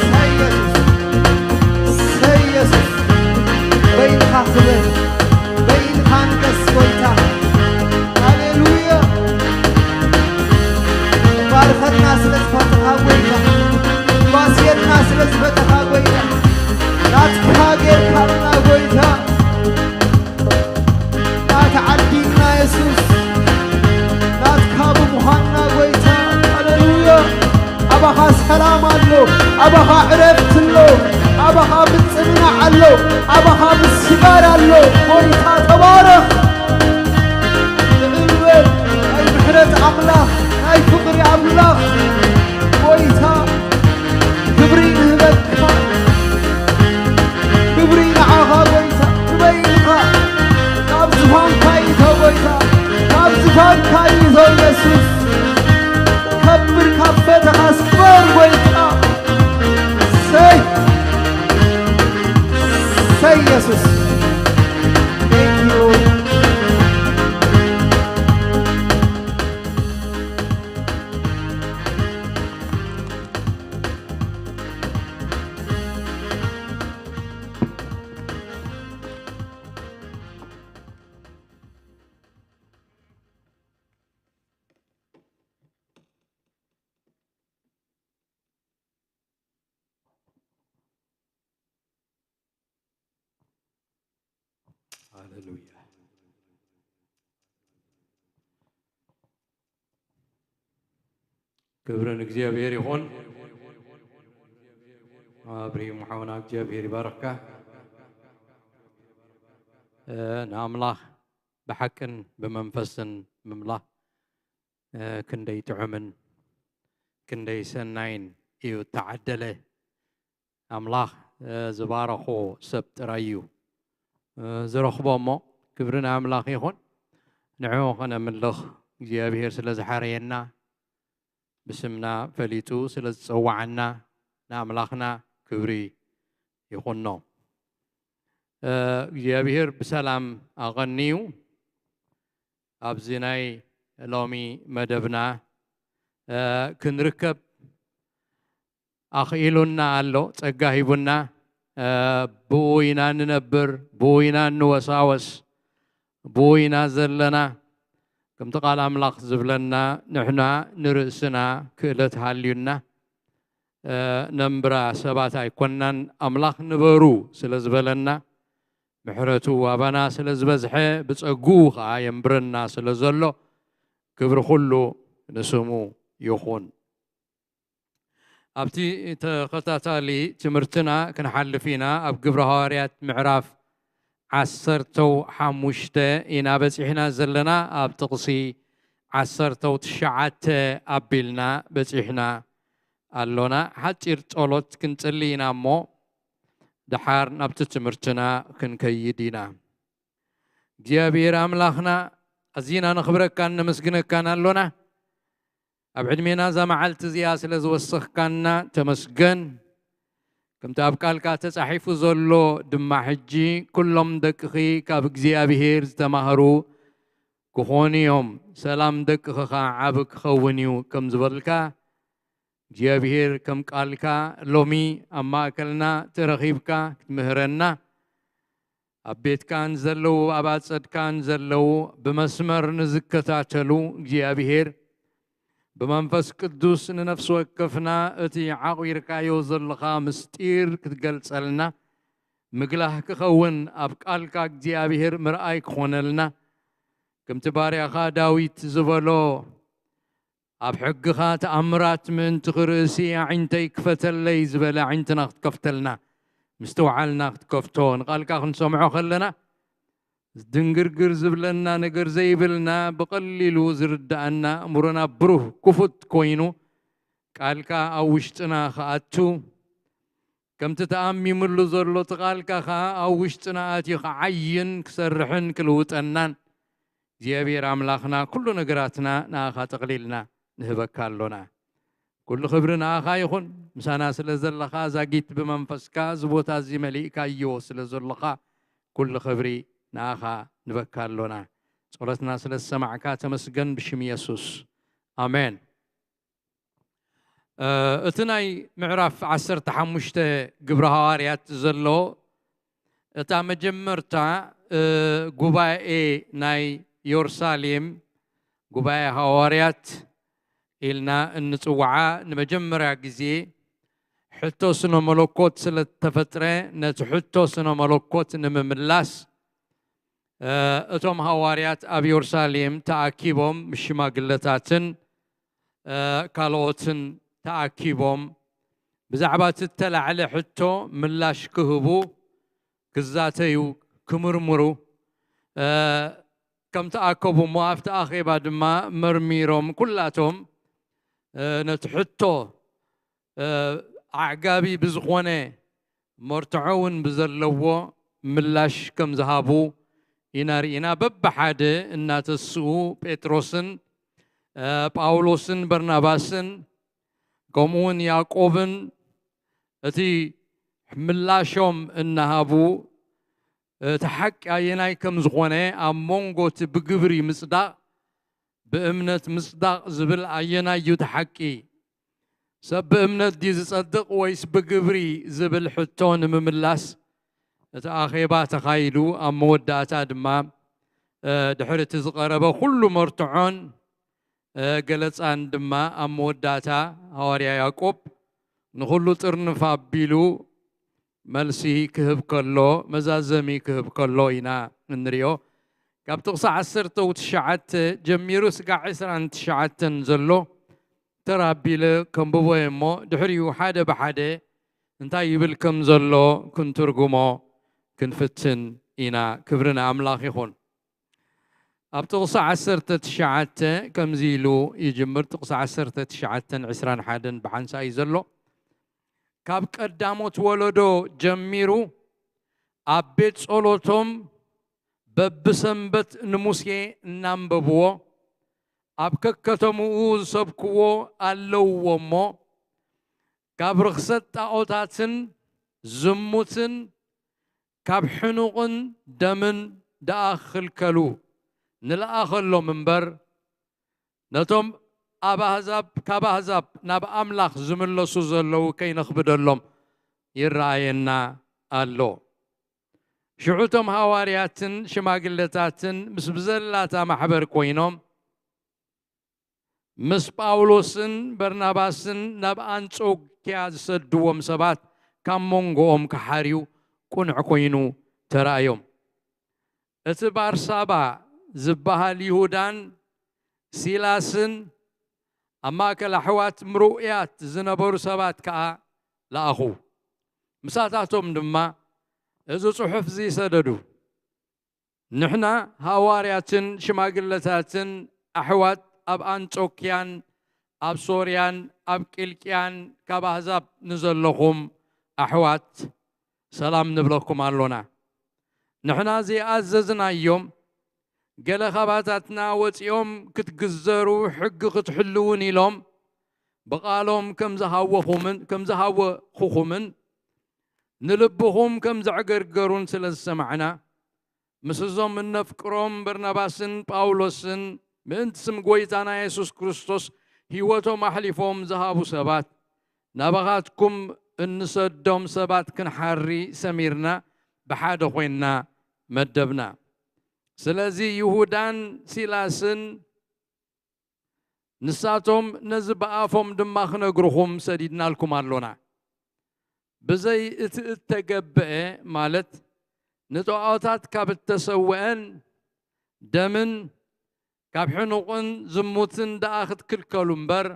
ሰይ የሱስ፣ ሰይ የሱስ። በይንኻ ክበር፣ በይንኻ ንገስ ጎይታ። ሃሌሉያ። ባርከና ስለ ዝፈተኻ ጎይታ፣ ባስየና ስለ ዝፈተኻ ጎይታ፣ ናትካ ጌርካና ጎይታ። ናትካ ዓዲና የሱስ፣ ናትካ ብምዃንና ጎይታ። ሃሌሉያ። ኣባኻ ሰላም ኣሎ፣ ኣባኻ ዕረፍቲ ኣሎ፣ ኣባኻ ምጽንናዕ ኣሎ፣ ኣባኻ ምስጋር ኣሎ። ጎይታ ተባረኽ። ልዕል በል፣ ናይ ምሕረት ኣምላኽ፣ ናይ ፍቕሪ ኣምላኽ ጎይታ። ክብሪ ንህበካ፣ ክብሪ ንዓኻ ጎይታ፣ ንበይንኻ። ካብ ዝፋንካ እዩ እቶ ጎይታ፣ ካብ ዝፋንካ እዩ እቶ ኢየሱስ። ከብር ካብ ፈተኻስ ክበር ጎይታ። ሰይ፣ ሰይ ኢየሱስ። Thank you. ሃሌሉያ። ክብሪ ንእግዚኣብሔር ይኹን። ኣብርሂም ሓውና እግዚኣብሔር ይባርኽካ። እ፣ ንኣምላኽ ብሓቅን ብመንፈስን ምምላኽ፣ እ፣ ክንደይ ጥዑምን ክንደይ ሰናይን እዩ። እተዓደለ ኣምላኽ፣ እ፣ ዝባረኾ ሰብ ጥራይ እዩ፣ እ፣ ዝረኽቦ። እሞ ክብሪ ንኣምላኽ ይኹን። ንዕኡ ኸነምልኽ እግዚኣብሔር ስለ ዝሓረየና፣ ብስምና ፈሊጡ ስለ ዝጸዋዓና ንኣምላኽና ክብሪ ይኹኖ። እ፣ እግዚኣብሔር ብሰላም ኣቐንዩ ኣብዚ ናይ ሎሚ መደብና፣ እ፣ ክንርከብ ኣኽኢሉና ኣሎ፣ ጸጋ ሂቡና። እ፣ ብኡ ኢና ንነብር፣ ብኡ ኢና ንወሳወስ፣ ብኡ ኢና ዘለና። ከምቲ ቃል ኣምላኽ ዝብለና፣ ንሕና ንርእስና ክእለት ሃልዩና፣ እ፣ ነንብራ ሰባት ኣይኮንናን፣ ኣምላኽ ንበሩ ስለ ዝበለና፣ ምሕረቱ ኣባና ስለ ዝበዝሐ፣ ብጸግኡ ኸኣ የንብረና ስለ ዘሎ፣ ክብሪ ኹሉ ንስሙ ይኹን። ኣብቲ ተኸታታሊ ትምህርትና ክንሓልፍ ኢና። ኣብ ግብረ ሃዋርያት ምዕራፍ ዓሰርተው ሓሙሽተ ኢና በጺሕና ዘለና። ኣብ ጥቕሲ ዓሰርተው ትሽዓተ ኣቢልና በጺሕና ኣሎና። ሓጺር ጸሎት ክንጽሊ ኢና እሞ፣ ደሓር ናብቲ ትምህርትና ክንከይድ ኢና። እግዚኣብሔር ኣምላኽና፣ ኣዚና ነኽብረካን ነመስግነካን ኣሎና። ኣብ ዕድሜና እዛ መዓልቲ እዚኣ ስለ ዝወሰኽካና ተመስገን። ከምቲ ኣብ ቃልካ ተጻሒፉ ዘሎ ድማ፣ ሕጂ ኩሎም ደቅኺ ካብ እግዚኣብሔር ዝተማህሩ ክኾኑ እዮም፣ ሰላም ደቅኺ ኸኣ ዓቢ ክኸውን እዩ ከም ዝበልካ፣ እግዚኣብሔር ከም ቃልካ ሎሚ ኣብ ማእከልና ተረኺብካ ክትምህረና፣ ኣብ ቤትካን ዘለዉ፣ ኣብ ኣጸድካን ዘለዉ፣ ብመስመር ንዝከታተሉ እግዚኣብሔር ብመንፈስ ቅዱስ ንነፍሲ ወከፍና እቲ ዓቒርካዮ ዘለኻ ምስጢር ክትገልጸልና፣ ምግላህ ክኸውን፣ ኣብ ቃልካ እግዚኣብሔር ምርኣይ ክኾነልና፣ ከምቲ ባርያኻ ዳዊት ዝበሎ፣ ኣብ ሕግኻ ተኣምራት ምእንቲ ክርእሲ ኣዒንተይ ክፈተለይ ዝበለ ኣዒንትና ክትከፍተልና፣ ምስትውዓልና ክትከፍቶ፣ ንቓልካ ክንሰምዖ ከለና፣ ድንግርግር ዝብለና ነገር ዘይብልና፣ ብቐሊሉ ዝርድኣና፣ እምሮና ብሩህ ክፉት ኮይኑ፣ ቃልካ ኣብ ውሽጥና ክኣቱ፣ ከምቲ ተኣሚምሉ ዘሎ እቲ ቃልካ ኸኣ ኣብ ውሽጥና ኣትዩ ክዓይን ክሰርሕን ክልውጠናን፣ እግዚኣብሔር ኣምላኽና፣ ኩሉ ነገራትና ንኣኻ ጠቕሊልና ንህበካ ኣሎና። ኩሉ ክብሪ ንኣኻ ይኹን። ምሳና ስለ ዘለኻ፣ ዛጊት ብመንፈስካ እዚ ቦታ እዚ መሊእካዮ ስለ ዘለኻ፣ ኩሉ ክብሪ ንኣኻ ንበካ ኣሎና። ጸሎትና ስለ ዝሰማዕካ ተመስገን፣ ብሽም የሱስ። ኣሜን። እ፣ እቲ ናይ ምዕራፍ ዓሰርተ ሓሙሽተ ግብረ ሃዋርያት ዘሎ፣ እታ መጀመርታ፣ እ፣ ጉባኤ ናይ የሩሳሌም፣ ጉባኤ ሃዋርያት ኢልና እንጽውዓ፣ ንመጀመርያ ግዜ ሕቶ ስነ መለኮት ስለ እተፈጥረ፣ ነቲ ሕቶ ስነ መለኮት ንምምላስ፣ እ፣ እቶም ሃዋርያት ኣብ የሩሳሌም ተኣኪቦም፣ ምስ ሽማግለታትን፣ እ፣ ካልኦትን ተኣኪቦም፣ ብዛዕባ እቲ እተላዕለ ሕቶ ምላሽ ክህቡ፣ ክዛተዩ፣ ክምርምሩ፣ እ፣ ከም ተኣከቡ እሞ፣ ኣብቲ ኣኼባ ድማ መርሚሮም፣ ኩላቶም፣ እ፣ ነቲ ሕቶ፣ እ፣ ኣዕጋቢ ብዝኾነ፣ መርትዖ እውን ብዘለዎ ምላሽ ከም ዝሃቡ ኢና ርኢና። በብሓደ እናተስኡ፣ ጴጥሮስን፣ እ፣ ጳውሎስን በርናባስን፣ ከምኡ እውን ያዕቆብን፣ እቲ ምላሾም እናሃቡ፣ እቲ ሓቂ ኣየናይ ከም ዝኾነ፣ ኣብ መንጎ እቲ ብግብሪ ምጽዳቕ፣ ብእምነት ምጽዳቕ ዝብል ኣየናይ እዩ እቲ ሓቂ? ሰብ ብእምነት ድዩ ዝጸድቕ ወይስ ብግብሪ ዝብል ሕቶ ንምምላስ እቲ ኣኼባ ተኻይዱ፣ ኣብ መወዳእታ ድማ፣ እ፣ ድሕሪ እቲ ዝቐረበ ኩሉ መርትዖን፣ እ፣ ገለጻን ድማ፣ ኣብ መወዳእታ ሃዋርያ ያዕቆብ ንኹሉ ጥርንፍ ኣቢሉ መልሲ ክህብ ከሎ፣ መዛዘሚ ክህብ ከሎ ኢና እንሪኦ። ካብ ጥቕሲ ዓሰርተ ትሽዓተ ጀሚሩ ስጋዕ ዕስራን ትሽዓተን ዘሎ ተር ኣቢለ ከንብቦ እየ እሞ፣ ድሕሪኡ ሓደ ብሓደ እንታይ ይብል ከም ዘሎ ክንትርጉሞ ክንፍትን ኢና። ክብሪ ንኣምላኽ ይኹን። ኣብ ጥቕሲ ዓሰርተ ትሽዓተ ከምዚ ኢሉ ይጅምር። ጥቕሲ ዓሰርተ ትሽዓተን ዕስራን ሓደን ብሓንሳእ እዩ ዘሎ። ካብ ቀዳሞት ወለዶ ጀሚሩ ኣብ ቤት ጸሎቶም በብሰንበት ንሙሴ እናንበብዎ ኣብ ከከተምኡ ዝሰብክዎ ኣለውዎ እሞ፣ ካብ ርኽሰት ጣዖታትን ዝሙትን ካብ ሕኑቕን ደምን ደኣ ክኽልከሉ ንለኣኸሎም እምበር፣ ነቶም ኣብ ኣህዛብ፣ ካብ ኣህዛብ ናብ ኣምላኽ ዝምለሱ ዘለዉ ከይነኽብደሎም ይረኣየና ኣሎ። ሽዑ እቶም ሃዋርያትን ሽማግለታትን ምስ ብዘላታ ማሕበር ኮይኖም፣ ምስ ጳውሎስን በርናባስን ናብ ኣንጾክያ ዝሰድዎም ሰባት ካብ መንጎኦም ክሓርዩ ቅኑዕ ኮይኑ ተራእዮም። እቲ ባርሳባ ዝበሃል ይሁዳን ሲላስን ኣብ ማእከል ኣሕዋት ምርኡያት ዝነበሩ ሰባት ከኣ ለኣኹ። ምሳታቶም ድማ እዚ ጽሑፍ እዚ ሰደዱ። ንሕና ሃዋርያትን ሽማግለታትን ኣሕዋት ኣብ ኣንጾክያን ኣብ ሶርያን ኣብ ቂልቅያን ካብ ኣህዛብ ንዘለኹም ኣሕዋት ሰላም ንብለኩም ኣሎና። ንሕና ዘይኣዘዝናዮም ገለ ካባታትና ወጺኦም ክትግዘሩ ሕጊ ክትሕልውን ኢሎም ብቓሎም ከም ዝሃወኹምን፣ ከም ዝሃወኹኹምን ንልብኹም ከም ዘዕገርገሩን ስለ ዝሰማዕና፣ ምስ እዞም እነፍቅሮም በርናባስን ጳውሎስን ምእንቲ ስም ጐይታና የሱስ ክርስቶስ ህይወቶም ኣሕሊፎም ዝሃቡ ሰባት፣ ናባኻትኩም እንሰዶም ሰባት ክንሓሪ ሰሚርና ብሓደ ኮይንና መደብና። ስለዚ ይሁዳን ሲላስን ንሳቶም ነዚ ብኣፎም ድማ ክነግርኹም ሰዲድናልኩም ኣሎና። ብዘይ እቲ እተገብአ፣ ማለት ንጣዖታት ካብ እተሰውአን ደምን ካብ ሕኑቕን ዝሙትን ደኣ ክትክልከሉ እምበር፣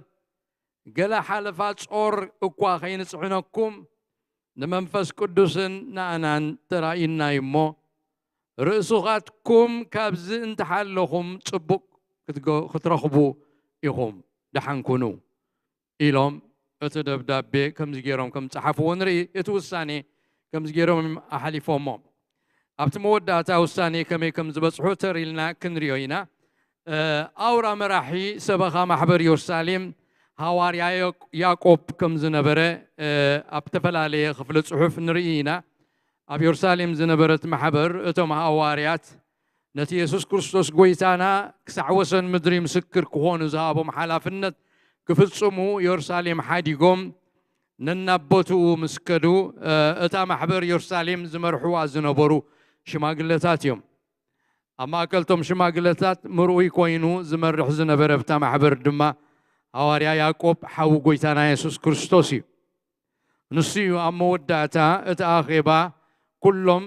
ገለ ሓለፋ ጾር እኳ ኸይንጽዕነኩም ንመንፈስ ቅዱስን ንኣናን ተራእዩና እዩ እሞ፣ ርእሱኻትኩም ካብዚ እንተሓለኹም ጽቡቕ ክትገ-፣ ክትረኽቡ ኢኹም። ደሓን ኩኑ ኢሎም እቲ ደብዳቤ ከምዚ ገይሮም ከም ዝጸሓፍዎ ንርኢ። እቲ ውሳኔ ከምዚ ገይሮም እዮም ኣሕሊፎሞ። ኣብቲ መወዳእታ ውሳኔ ከመይ ከም ዝበጽሑ ተር ኢልና ክንሪኦ ኢና። እ፣ ኣውራ መራሒ ሰበኻ ማሕበር ኢየሩሳሌም ሃዋርያ ያቆ-፣ ያዕቆብ ከም ዝነበረ፣ እ፣ ኣብ ዝተፈላለየ ክፍሊ ጽሑፍ ንርኢ ኢና። ኣብ ኢየሩሳሌም ዝነበረት ማሕበር እቶም ሃዋርያት ነቲ የሱስ ክርስቶስ ጐይታና ክሳዕ ወሰን ምድሪ ምስክር ክኾኑ ዝሃቦም ሓላፍነት ክፍጽሙ ኢየሩሳሌም ሓዲጎም ነናብ ቦትኡ ምስ ከዱ፣ እ፣ እታ ማሕበር ኢየሩሳሌም ዝመርሕዋ ዝነበሩ ሽማግለታት እዮም። ኣብ ማእከልቶም ሽማግለታት ምርኡይ ኮይኑ ዝመርሕ ዝነበረ ኣብታ ማሕበር ድማ ሃዋርያ ያዕቆብ ሓው ጐይታና የሱስ ክርስቶስ እዩ። ንሱ እዩ ኣብ መወዳእታ እቲ ኣኼባ ኩሎም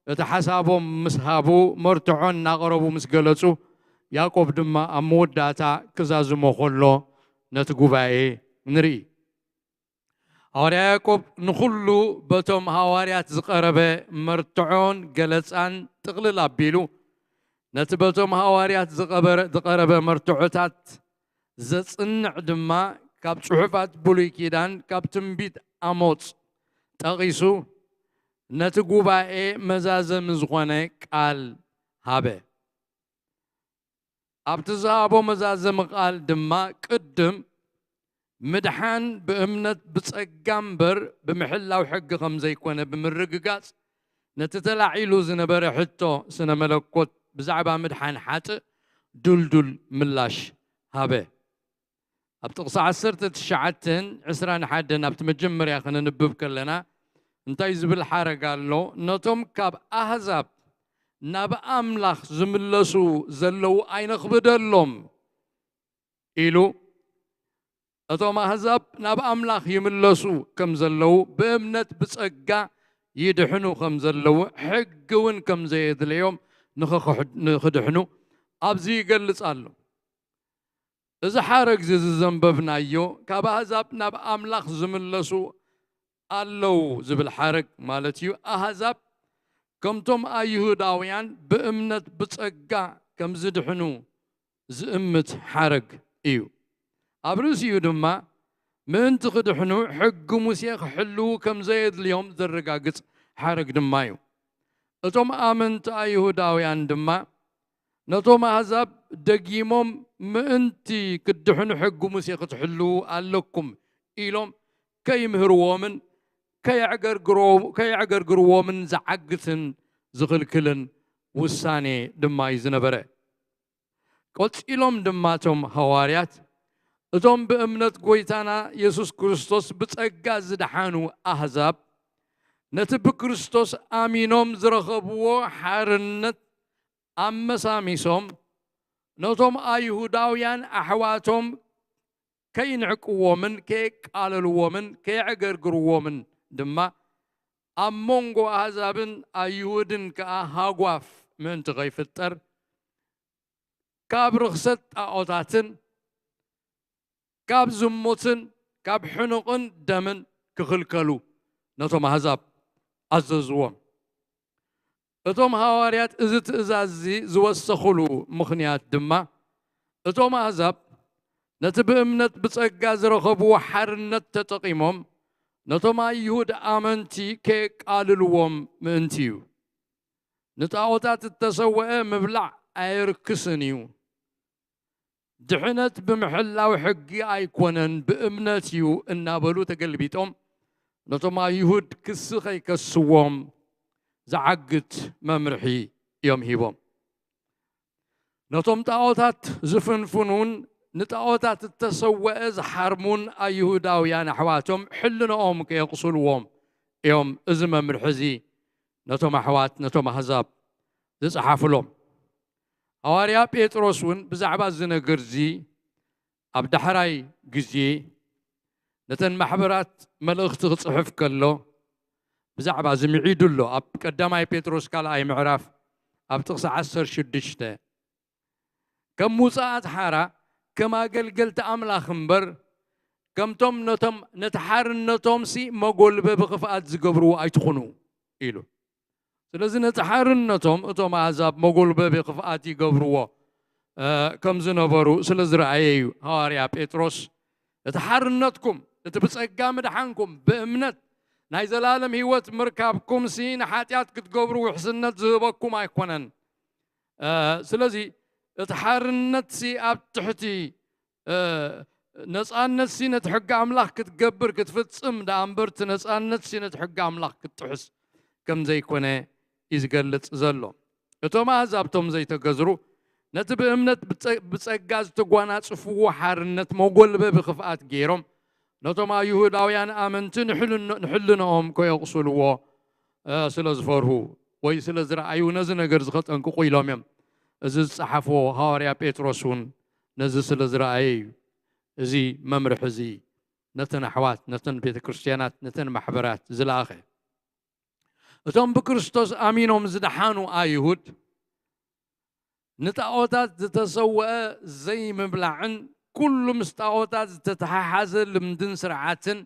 እቲ ሓሳቦም ምስ ሃቡ መርትዖ እናቕረቡ ምስ ገለጹ፣ ያዕቆብ ድማ ኣብ መወዳእታ ክዛዝሞ ከሎ ነቲ ጉባኤ ንርኢ። ሃዋርያ ያዕቆብ ንኹሉ በቶም ሃዋርያት ዝቐረበ መርትዖን ገለጻን ጥቕልል ኣቢሉ፣ ነቲ በቶም ሃዋርያት ዝቐበረ-፣ ዝቐረበ መርትዖታት ዘጽንዕ ድማ ካብ ጽሑፋት ብሉይ ኪዳን፣ ካብ ትንቢት ኣሞጽ ጠቒሱ፣ ነቲ ጉባኤ መዛዘሚ ዝኾነ ቃል ሃበ። ኣብቲ ዝሃቦ መዛዘሚ ቃል ድማ ቅድም ምድሓን ብእምነት ብጸጋ እምበር ብምሕላው ሕጊ ከም ዘይኮነ ብምርግጋጽ፣ ነቲ ተላዒሉ ዝነበረ ሕቶ ስነ መለኮት ብዛዕባ ምድሓን ሓጥእ ድልዱል ምላሽ ሃበ። ኣብ ጥቕሲ ዓሰርተ ትሽዓተን ዕስራን ሓደን ኣብቲ መጀመርያ ከነንብብ ከለና እንታይ ዝብል ሓረግ ኣሎ? ነቶም ካብ ኣህዛብ ናብ ኣምላኽ ዝምለሱ ዘለዉ ኣይነኽብደሎም ኢሉ፣ እቶም ኣህዛብ ናብ ኣምላኽ ይምለሱ ከም ዘለዉ፣ ብእምነት ብጸጋ ይድሕኑ ከም ዘለዉ፣ ሕጊ እውን ከም ዘየድለዮም ንኽኽሕ-፣ ንኽድሕኑ ኣብዚ ይገልጽ ኣሎ። እዚ ሓረግ እዚ ዘንበብናዮ ካብ ኣህዛብ ናብ ኣምላኽ ዝምለሱ ኣለዉ ዝብል ሓረግ ማለት እዩ። ኣህዛብ ከምቶም ኣይሁዳውያን ብእምነት ብጸጋ ከም ዝድሕኑ ዝእምት ሓረግ እዩ። ኣብ ርእሲኡ ድማ ምእንቲ ክድሕኑ ሕጊ ሙሴ ክሕልዉ ከም ዘየድልዮም ዘረጋግጽ ሓረግ ድማ እዩ። እቶም ኣመንቲ ኣይሁዳውያን ድማ ነቶም ኣህዛብ ደጊሞም ምእንቲ ክድሕኑ ሕጊ ሙሴ ክትሕልዉ ኣለኩም ኢሎም ከይምህርዎምን ከየዕገርግርዎ- ከየዕገርግርዎምን ዝዓግትን ዝኽልክልን ውሳኔ ድማ እዩ ዝነበረ። ቀጺሎም ድማ እቶም ሃዋርያት እቶም ብእምነት ጎይታና የሱስ ክርስቶስ ብጸጋ ዝደሓኑ ኣህዛብ ነቲ ብክርስቶስ ኣሚኖም ዝረኸብዎ ሓርነት ኣመሳሚሶም ነቶም ኣይሁዳውያን ኣሕዋቶም ከይንዕቅዎምን ከየቃለልዎምን ከየዕገርግርዎምን ድማ ኣብ መንጎ ኣህዛብን ኣይሁድን ከኣ ሃጓፍ ምእንቲ ከይፍጠር ካብ ርኽሰት ጣዖታትን ካብ ዝሙትን ካብ ሕኑቕን ደምን ክኽልከሉ ነቶም ኣህዛብ ኣዘዝዎም። እቶም ሃዋርያት እዚ ትእዛዝ እዚ ዝወሰኹሉ ምኽንያት ድማ እቶም ኣህዛብ ነቲ ብእምነት ብጸጋ ዝረኸብዎ ሓርነት ተጠቒሞም ነቶም ኣይሁድ ኣመንቲ ከየቃልልዎም ምእንቲ እዩ። ንጣዖታት እተሰወአ ምብላዕ ኣየርክስን እዩ፣ ድሕነት ብምሕላው ሕጊ ኣይኮነን ብእምነት እዩ እናበሉ ተገልቢጦም ነቶም ኣይሁድ ክሲ ከይከስዎም ዝዓግት መምርሒ እዮም ሂቦም። ነቶም ጣዖታት ዝፍንፍኑን ንጣዖታት እተሰወአ ዝሓርሙን ኣይሁዳውያን ኣሕዋቶም ሕልንኦም ከየቕስልዎም እዮም እዚ መምርሒ እዚ ነቶም ኣሕዋት ነቶም ኣህዛብ ዝጸሓፍሎም። ሃዋርያ ጴጥሮስ እውን ብዛዕባ እዚ ነገር እዚ ኣብ ዳሕራይ ግዜ ነተን ማሕበራት መልእኽቲ ክጽሕፍ ከሎ ብዛዕባ እዚ ምዒዱ ኣሎ። ኣብ ቀዳማይ ጴጥሮስ ካልኣይ ምዕራፍ ኣብ ጥቕሲ ዓሰርተ ሽዱሽተ ከም ውጻኣት ሓራ ከም ኣገልገልቲ ኣምላኽ እምበር ከምቶም ነቶም ነቲ ሓርነቶም ሲ መጎልበቢ ክፍኣት ዝገብርዎ ኣይትኹኑ ኢሉ። ስለዚ ነቲ ሓርነቶም እቶም ኣህዛብ መጎልበቢ ክፍኣት ይገብርዎ ከም ዝነበሩ ስለ ዝረኣየ እዩ ሃዋርያ ጴጥሮስ እቲ ሓርነትኩም እቲ ብጸጋ ምድሓንኩም ብእምነት ናይ ዘላለም ህይወት ምርካብኩም ሲ ንሓጢኣት ክትገብሩ ውሕስነት ዝህበኩም ኣይኮነን። ስለዚ እቲ ሓርነት ሲ ኣብ ትሕቲ ነፃነት ሲ ነቲ ሕጊ ኣምላኽ ክትገብር ክትፍጽም ደኣ እምበር እቲ ነፃነት ሲ ነቲ ሕጊ ኣምላኽ ክትጥሕስ ከም ዘይኮነ እዩ ዝገልጽ ዘሎ። እቶም ኣህዛብ እቶም ዘይተገዝሩ ነቲ ብእምነት ብጸጋ ዝተጓናጽፍዎ ሓርነት መጎልበቢ ክፍኣት ገይሮም ነቶም ኣይሁዳውያን ኣመንቲ ንሕልንኦም ከየቕስልዎ ስለ ዝፈርሁ ወይ ስለ ዝረኣዩ ነዚ ነገር እዚ ከጠንቅቑ ኢሎም እዮም። እዚ ዝጸሓፍዎ ሃዋርያ ጴጥሮስ እውን ነዚ ስለ ዝረኣየ እዩ። እዚ መምርሒ እዚ ነተን ኣሕዋት ነተን ቤተ ክርስትያናት ነተን ማሕበራት ዝለኣኸ። እቶም ብክርስቶስ ኣሚኖም ዝደሓኑ ኣይሁድ ንጣዖታት ዝተሰወአ ዘይምብላዕን ኩሉ ምስ ጣዖታት ዝተተሓሓዘ ልምድን ስርዓትን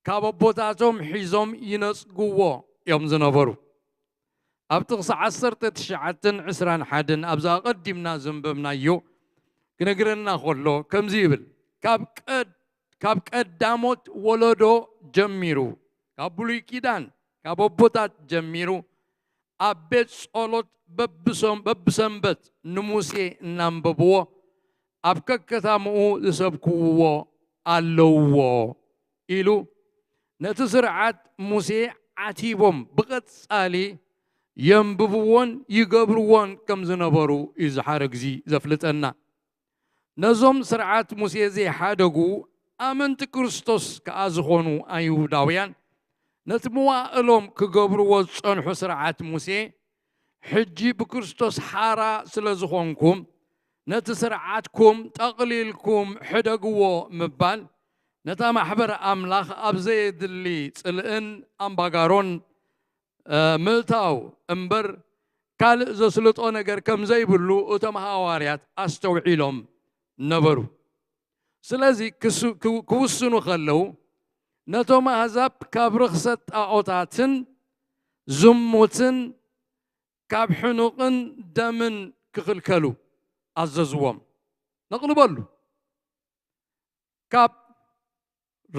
ካብ ኣቦታቶም ሒዞም ይነጽግዎ እዮም ዝነበሩ። ኣብ ጥቕሲ ዓሰርተ ትሽዓተን ዕስራን ሓደን ኣብዛ ኣቐዲምና ዘንበብናዮ ክነግረና ከሎ ከምዚ ይብል፣ ካብ ቀድ ካብ ቀዳሞት ወለዶ ጀሚሩ ካብ ብሉይ ኪዳን ካብ ኣቦታት ጀሚሩ ኣብ ቤት ጸሎት በብሰንበት ንሙሴ እናንበብዎ ኣብ ከከታምኡ ዝሰብክዎ ኣለውዎ ኢሉ ነቲ ስርዓት ሙሴ ዓቲቦም ብቐጻሊ የንብብዎን ይገብርዎን ከም ዝነበሩ እዩ ዝሓረግ እዚ ዘፍልጠና። ነዞም ስርዓት ሙሴ ዘይሓደጉ ኣመንቲ ክርስቶስ ከኣ ዝኾኑ ኣይሁዳውያን ነቲ መዋእሎም ክገብርዎ ዝጸንሑ ስርዓት ሙሴ ሕጂ ብክርስቶስ ሓራ ስለ ዝኾንኩም ነቲ ስርዓትኩም ጠቕሊልኩም ሕደግዎ ምባል ነታ ማሕበር ኣምላኽ ኣብ ዘየድሊ ጽልእን ኣምባጋሮን ምእታው እምበር ካልእ ዘስልጦ ነገር ከም ዘይብሉ እቶም ሃዋርያት ኣስተውዒሎም ነበሩ። ስለዚ ክውስኑ ከለዉ ነቶም ኣህዛብ ካብ ርኽሰት ጣዖታትን ዝሙትን ካብ ሕኑቕን ደምን ክኽልከሉ ኣዘዝዎም። ነቕልበሉ። ካብ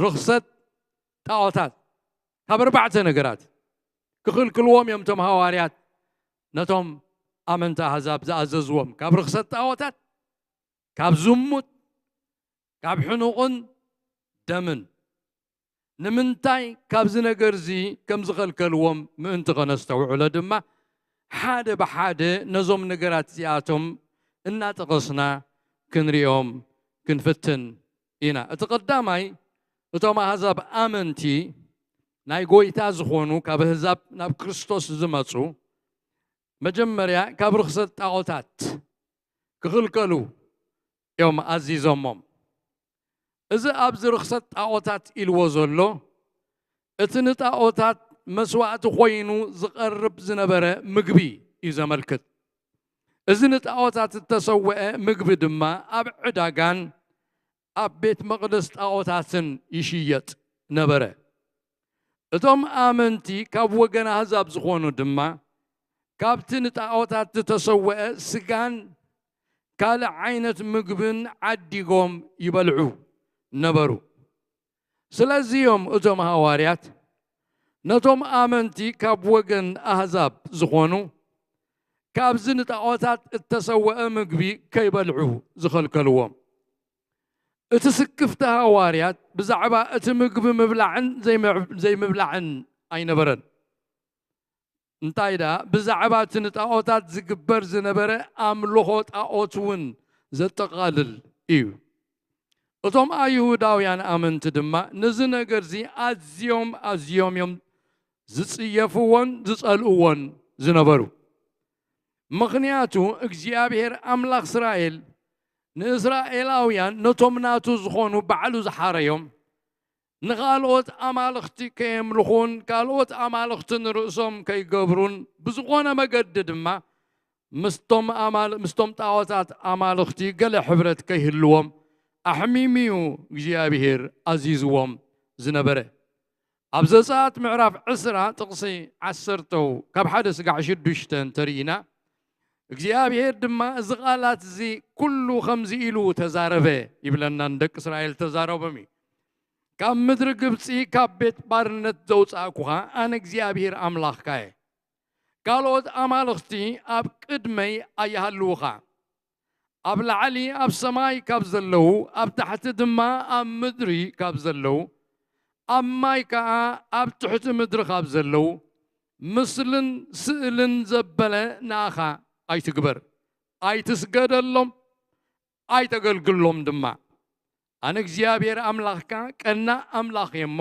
ርኽሰት ጣዖታት፣ ካብ ኣርባዕተ ነገራት ክኽልክልዎም እዮም እቶም ሃዋርያት ነቶም ኣመንቲ ኣህዛብ ዝኣዘዝዎም። ካብ ርኽሰት ጣዖታት፣ ካብ ዝሙት፣ ካብ ሕኑቕን ደምን። ንምንታይ ካብዚ ነገር እዚ ከም ዝኸልከልዎም ምእንቲ ከነስተውዕሎ ድማ፣ ሓደ ብሓደ ነዞም ነገራት እዚኣቶም እናጠቐስና ክንሪኦም ክንፍትን ኢና። እቲ ቀዳማይ፣ እቶም ኣህዛብ ኣመንቲ ናይ ጎይታ ዝኾኑ፣ ካብ ኣህዛብ ናብ ክርስቶስ ዝመጹ፣ መጀመርያ ካብ ርኽሰት ጣዖታት ክኽልከሉ እዮም ኣዚዞሞም። እዚ ኣብዚ ርኽሰት ጣዖታት ኢልዎ ዘሎ፣ እቲ ንጣዖታት መስዋእቲ ኮይኑ ዝቐርብ ዝነበረ ምግቢ እዩ ዘመልክት። እዚ ንጣዖታት እተሰውአ ምግቢ ድማ ኣብ ዕዳጋን ኣብ ቤት መቕደስ ጣዖታትን ይሽየጥ ነበረ። እቶም ኣመንቲ ካብ ወገን ኣህዛብ ዝኾኑ ድማ፣ ካብቲ ንጣዖታት ዝተሰውአ ስጋን ካልእ ዓይነት ምግብን ዓዲጎም ይበልዑ ነበሩ። ስለዚ እዮም እቶም ሃዋርያት ነቶም ኣመንቲ ካብ ወገን ኣህዛብ ዝኾኑ፣ ካብዚ ንጣዖታት እተሰውአ ምግቢ ከይበልዑ ዝኸልከልዎም። እቲ ስክፍቲ ሃዋርያት ብዛዕባ እቲ ምግቢ ምብላዕን ዘይምዕ-፣ ዘይምብላዕን ኣይነበረን። እንታይ ደኣ፣ ብዛዕባ እቲ ንጣዖታት ዝግበር ዝነበረ ኣምልኾ ጣዖት እውን ዘጠቓልል እዩ። እቶም ኣይሁዳውያን ኣመንቲ ድማ ነዚ ነገርዚ ኣዝዮም፣ ኣዝዮም እዮም ዝጽየፍዎን ዝጸልእዎን ዝነበሩ። ምኽንያቱ እግዚኣብሔር ኣምላኽ እስራኤል ንእስራኤላውያን ነቶም ናቱ ዝኾኑ ባዕሉ ዝሓረዮም፣ ንኻልኦት ኣማልኽቲ ከየምልኹን ካልኦት ኣማልኽቲ ንርእሶም ከይገብሩን፣ ብዝኾነ መገዲ ድማ ምስቶም ኣማል-፣ ምስቶም ጣዖታት ኣማልኽቲ ገለ ሕብረት ከይህልዎም ኣሕሚሙ እዩ እግዚኣብሔር ኣዚዝዎም ዝነበረ። ኣብ ዘጸኣት ምዕራፍ ዕስራ ጥቕሲ ዓሰርተ፣ ካብ ሓደ ስጋዕ ሽዱሽተ እንተርኢና፣ እግዚኣብሔር ድማ እዚ ቃላት እዚ ኩሉ ከምዚ ኢሉ ተዛረበ ይብለና፣ ንደቂ እስራኤል ተዛረቦም እዩ። ካብ ምድሪ ግብጺ፣ ካብ ቤት ባርነት ዘውጻእኩኻ ኣነ እግዚኣብሔር ኣምላኽካ እየ። ካልኦት ኣማልኽቲ ኣብ ቅድመይ ኣይሃልዉኻ። ኣብ ላዕሊ ኣብ ሰማይ ካብ ዘለዉ፣ ኣብ ታሕቲ ድማ ኣብ ምድሪ ካብ ዘለዉ፣ ኣብ ማይ ከኣ ኣብ ትሕቲ ምድሪ ካብ ዘለዉ፣ ምስልን ስእልን ዘበለ ንኣኻ ኣይትግበር። ኣይትስገደሎም፣ ኣይተገልግሎም ድማ። ኣነ እግዚኣብሔር ኣምላኽካ ቀናእ ኣምላኽ እየ እሞ፣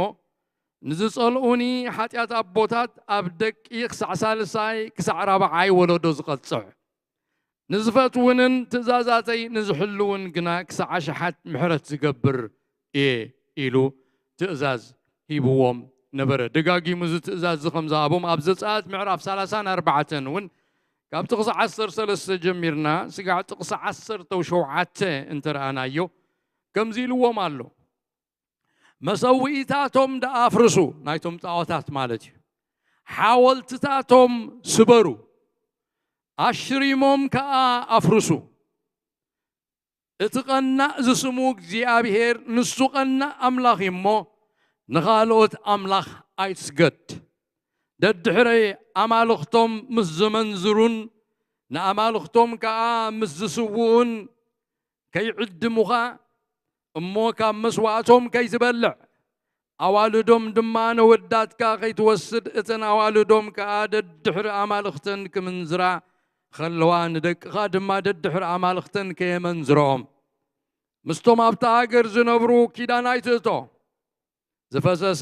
ንዝጸልኡኒ ሓጢኣት ኣቦታት ኣብ ደቂ ክሳዕ ሳልሳይ ክሳዕ ራብዓይ ወለዶ ዝቐጽዕ፣ ንዝፈትውንን ትእዛዛተይ ንዝሕልውን ግና ክሳዕ ኣሽሓት ምሕረት ዝገብር እየ ኢሉ ትእዛዝ ሂብዎም ነበረ። ደጋጊሙ እዚ ትእዛዝ እዚ ከም ዝሃቦም ኣብ ዘጸኣት ምዕራፍ ሰላሳን ኣርባዕተን እውን ካብ ጥቕሲ ዓሰርተ ሰለስተ ጀሚርና ስጋዕ ጥቕሲ ዓሰርተ ሸውዓተ እንተ ረኣናዮ፣ ከምዚ ኢልዎም ኣሎ። መሰውኢታቶም ደኣ ኣፍርሱ፣ ናይቶም ጣዖታት ማለት እዩ። ሓወልትታቶም ስበሩ፣ ኣሽሪሞም ከኣ ኣፍርሱ። እቲ ቀናእ ዝስሙ እግዚኣብሔር ንሱ ቀናእ ኣምላኽ እዩ እሞ፣ ንኻልኦት ኣምላኽ ኣይትስገድ። ደድሕሪ ኣማልኽቶም ምስ ዘመንዝሩን ንኣማልኽቶም ከኣ ምስ ዝስውኡን ከይዕድሙኻ፣ እሞ ካብ መስዋእቶም ከይትበልዕ፣ ኣዋልዶም ድማ ነወዳትካ ከይትወስድ፣ እተን ኣዋልዶም ከኣ ደድሕሪ ኣማልኽተን ክምንዝራ ኸለዋ፣ ንደቅኻ ድማ ደድሕሪ ኣማልኽተን ከየመንዝርኦም። ምስቶም ኣብታ ሃገር ዝነብሩ ኪዳን ኣይትእቶ። ዝፈሰሰ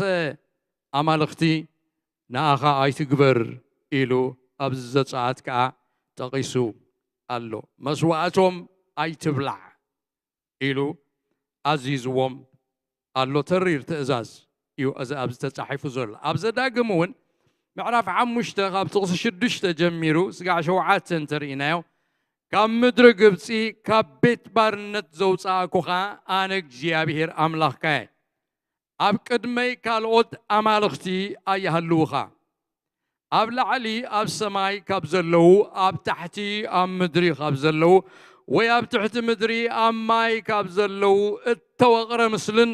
ኣማልኽቲ ንኣኻ ኣይትግበር ኢሉ ኣብዚ ዘጸኣት ከኣ ጠቒሱ ኣሎ። መስዋእቶም ኣይትብላዕ ኢሉ ኣዚዝዎም ኣሎ። ተሪር ትእዛዝ እዩ እዚ ኣብዚ ተጻሒፉ ዘሎ። ኣብ ዘዳግም እውን ምዕራፍ ሓሙሽተ ካብ ጥቕሲ ሽዱሽተ ጀሚሩ ስጋዕ ሸውዓተ እንተርኢናዮ፣ ካብ ምድሪ ግብጺ፣ ካብ ቤት ባርነት ዘውጻእኩኻ ኣነ እግዚኣብሄር ኣምላኽካ እየ። ኣብ ቅድመይ ካልኦት ኣማልኽቲ ኣይሃልውኻ። ኣብ ላዕሊ ኣብ ሰማይ ካብ ዘለዉ፣ ኣብ ታሕቲ ኣብ ምድሪ ካብ ዘለዉ፣ ወይ ኣብ ትሕቲ ምድሪ ኣብ ማይ ካብ ዘለዉ እተወቕረ ምስልን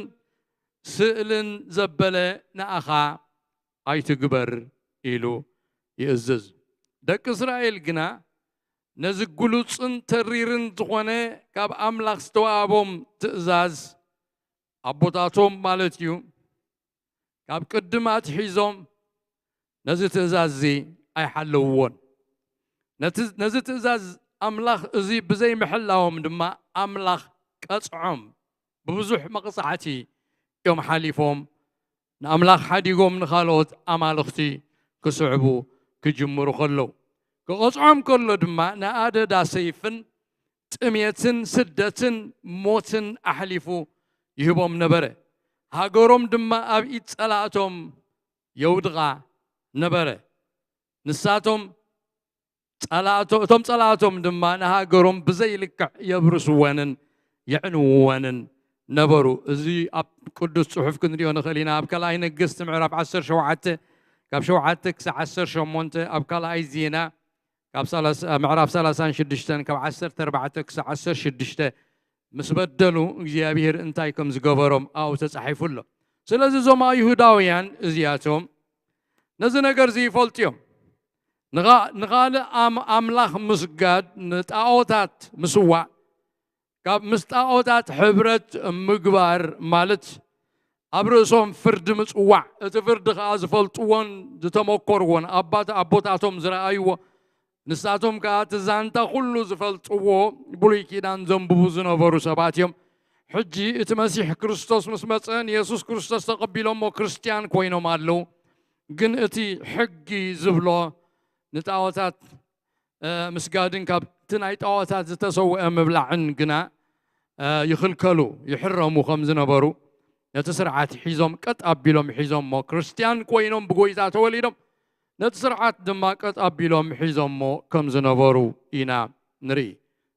ስእልን ዘበለ ንኣኻ ኣይትግበር ኢሉ ይእዝዝ። ደቂ እስራኤል ግና ነዚ ግሉጽን ተሪርን ዝኾነ ካብ ኣምላኽ ዝተዋህቦም ትእዛዝ ኣቦታቶም ማለት እዩ ካብ ቅድም ኣትሒዞም ነዚ ትእዛዝ እዚ ኣይሓለውዎን። ነቲ ነዚ ትእዛዝ ኣምላኽ እዚ ብዘይምሕላዎም ድማ ኣምላኽ ቀጽዖም፣ ብብዙሕ መቕጻዕቲ እዮም ሓሊፎም። ንኣምላኽ ሓዲጎም ንኻልኦት ኣማልኽቲ ክስዕቡ ክጅምሩ ከለዉ፣ ክቐጽዖም ከሎ ድማ ንኣደዳ ሰይፍን ጥሜትን ስደትን ሞትን ኣሕሊፉ ይህቦም ነበረ። ሃገሮም ድማ ኣብ ኢድ ጸላእቶም የውድቓ ነበረ። ንሳቶም ጸላእቶ-፣ እቶም ጸላእቶም ድማ ንሃገሮም ብዘይልክዕ የብርስወንን የዕንውወንን ነበሩ። እዚ ኣብ ቅዱስ ጽሑፍ ክንሪኦ ንኽእል ኢና። ኣብ ካልኣይ ነገስቲ ምዕራፍ ዓሰርተ ሸውዓተ ካብ ሸውዓተ ክሳብ ዓሰርተ ሸሞንተ፣ ኣብ ካልኣይ ዜና ካብ ሰላሳ፣ ምዕራፍ ሰላሳን ሽዱሽተን ካብ ዓሰርተ ኣርባዕተ ክሳብ ዓሰርተ ሽዱሽተ ምስ በደሉ እግዚኣብሔር እንታይ ከም ዝገበሮም ኣብኡ ተጻሒፉ ኣሎ። ስለዚ እዞም ኣይሁዳውያን እዚኣቶም ነዚ ነገር እዚ ይፈልጡ እዮም። ንኻ-፣ ንኻልእ ኣም-፣ ኣምላኽ ምስጋድ፣ ንጣኦታት ምስዋዕ፣ ካብ ምስ ጣኦታት ሕብረት ምግባር ማለት ኣብ ርእሶም ፍርዲ ምጽዋዕ፣ እቲ ፍርዲ ከኣ ዝፈልጥዎን ዝተመኮርዎን ኣባት-፣ ኣቦታቶም ዝረኣይዎ፣ ንሳቶም ከኣ እቲ ዛንታ ኩሉ ዝፈልጥዎ ብሉይ ኪዳን ዘንብቡ ዝነበሩ ሰባት እዮም። ሕጂ እቲ መሲሕ ክርስቶስ ምስ መጸ ንየሱስ ክርስቶስ ተቐቢሎሞ ክርስትያን ኮይኖም ኣለዉ። ግን እቲ ሕጊ ዝብሎ ንጣኦታት እ፣ ምስጋድን ካብቲ ናይ ጣኦታት ዝተሰውአ ምብላዕን ግና፣ እ፣ ይኽልከሉ፣ ይሕረሙ ከም ዝነበሩ ነቲ ስርዓት ሒዞም ቀጥ ኣቢሎም ሒዞሞ ክርስትያን ኮይኖም ብጎይታ ተወሊዶም ነቲ ስርዓት ድማ ቀጥ ኣቢሎም ሒዞሞ ከም ዝነበሩ ኢና ንርኢ።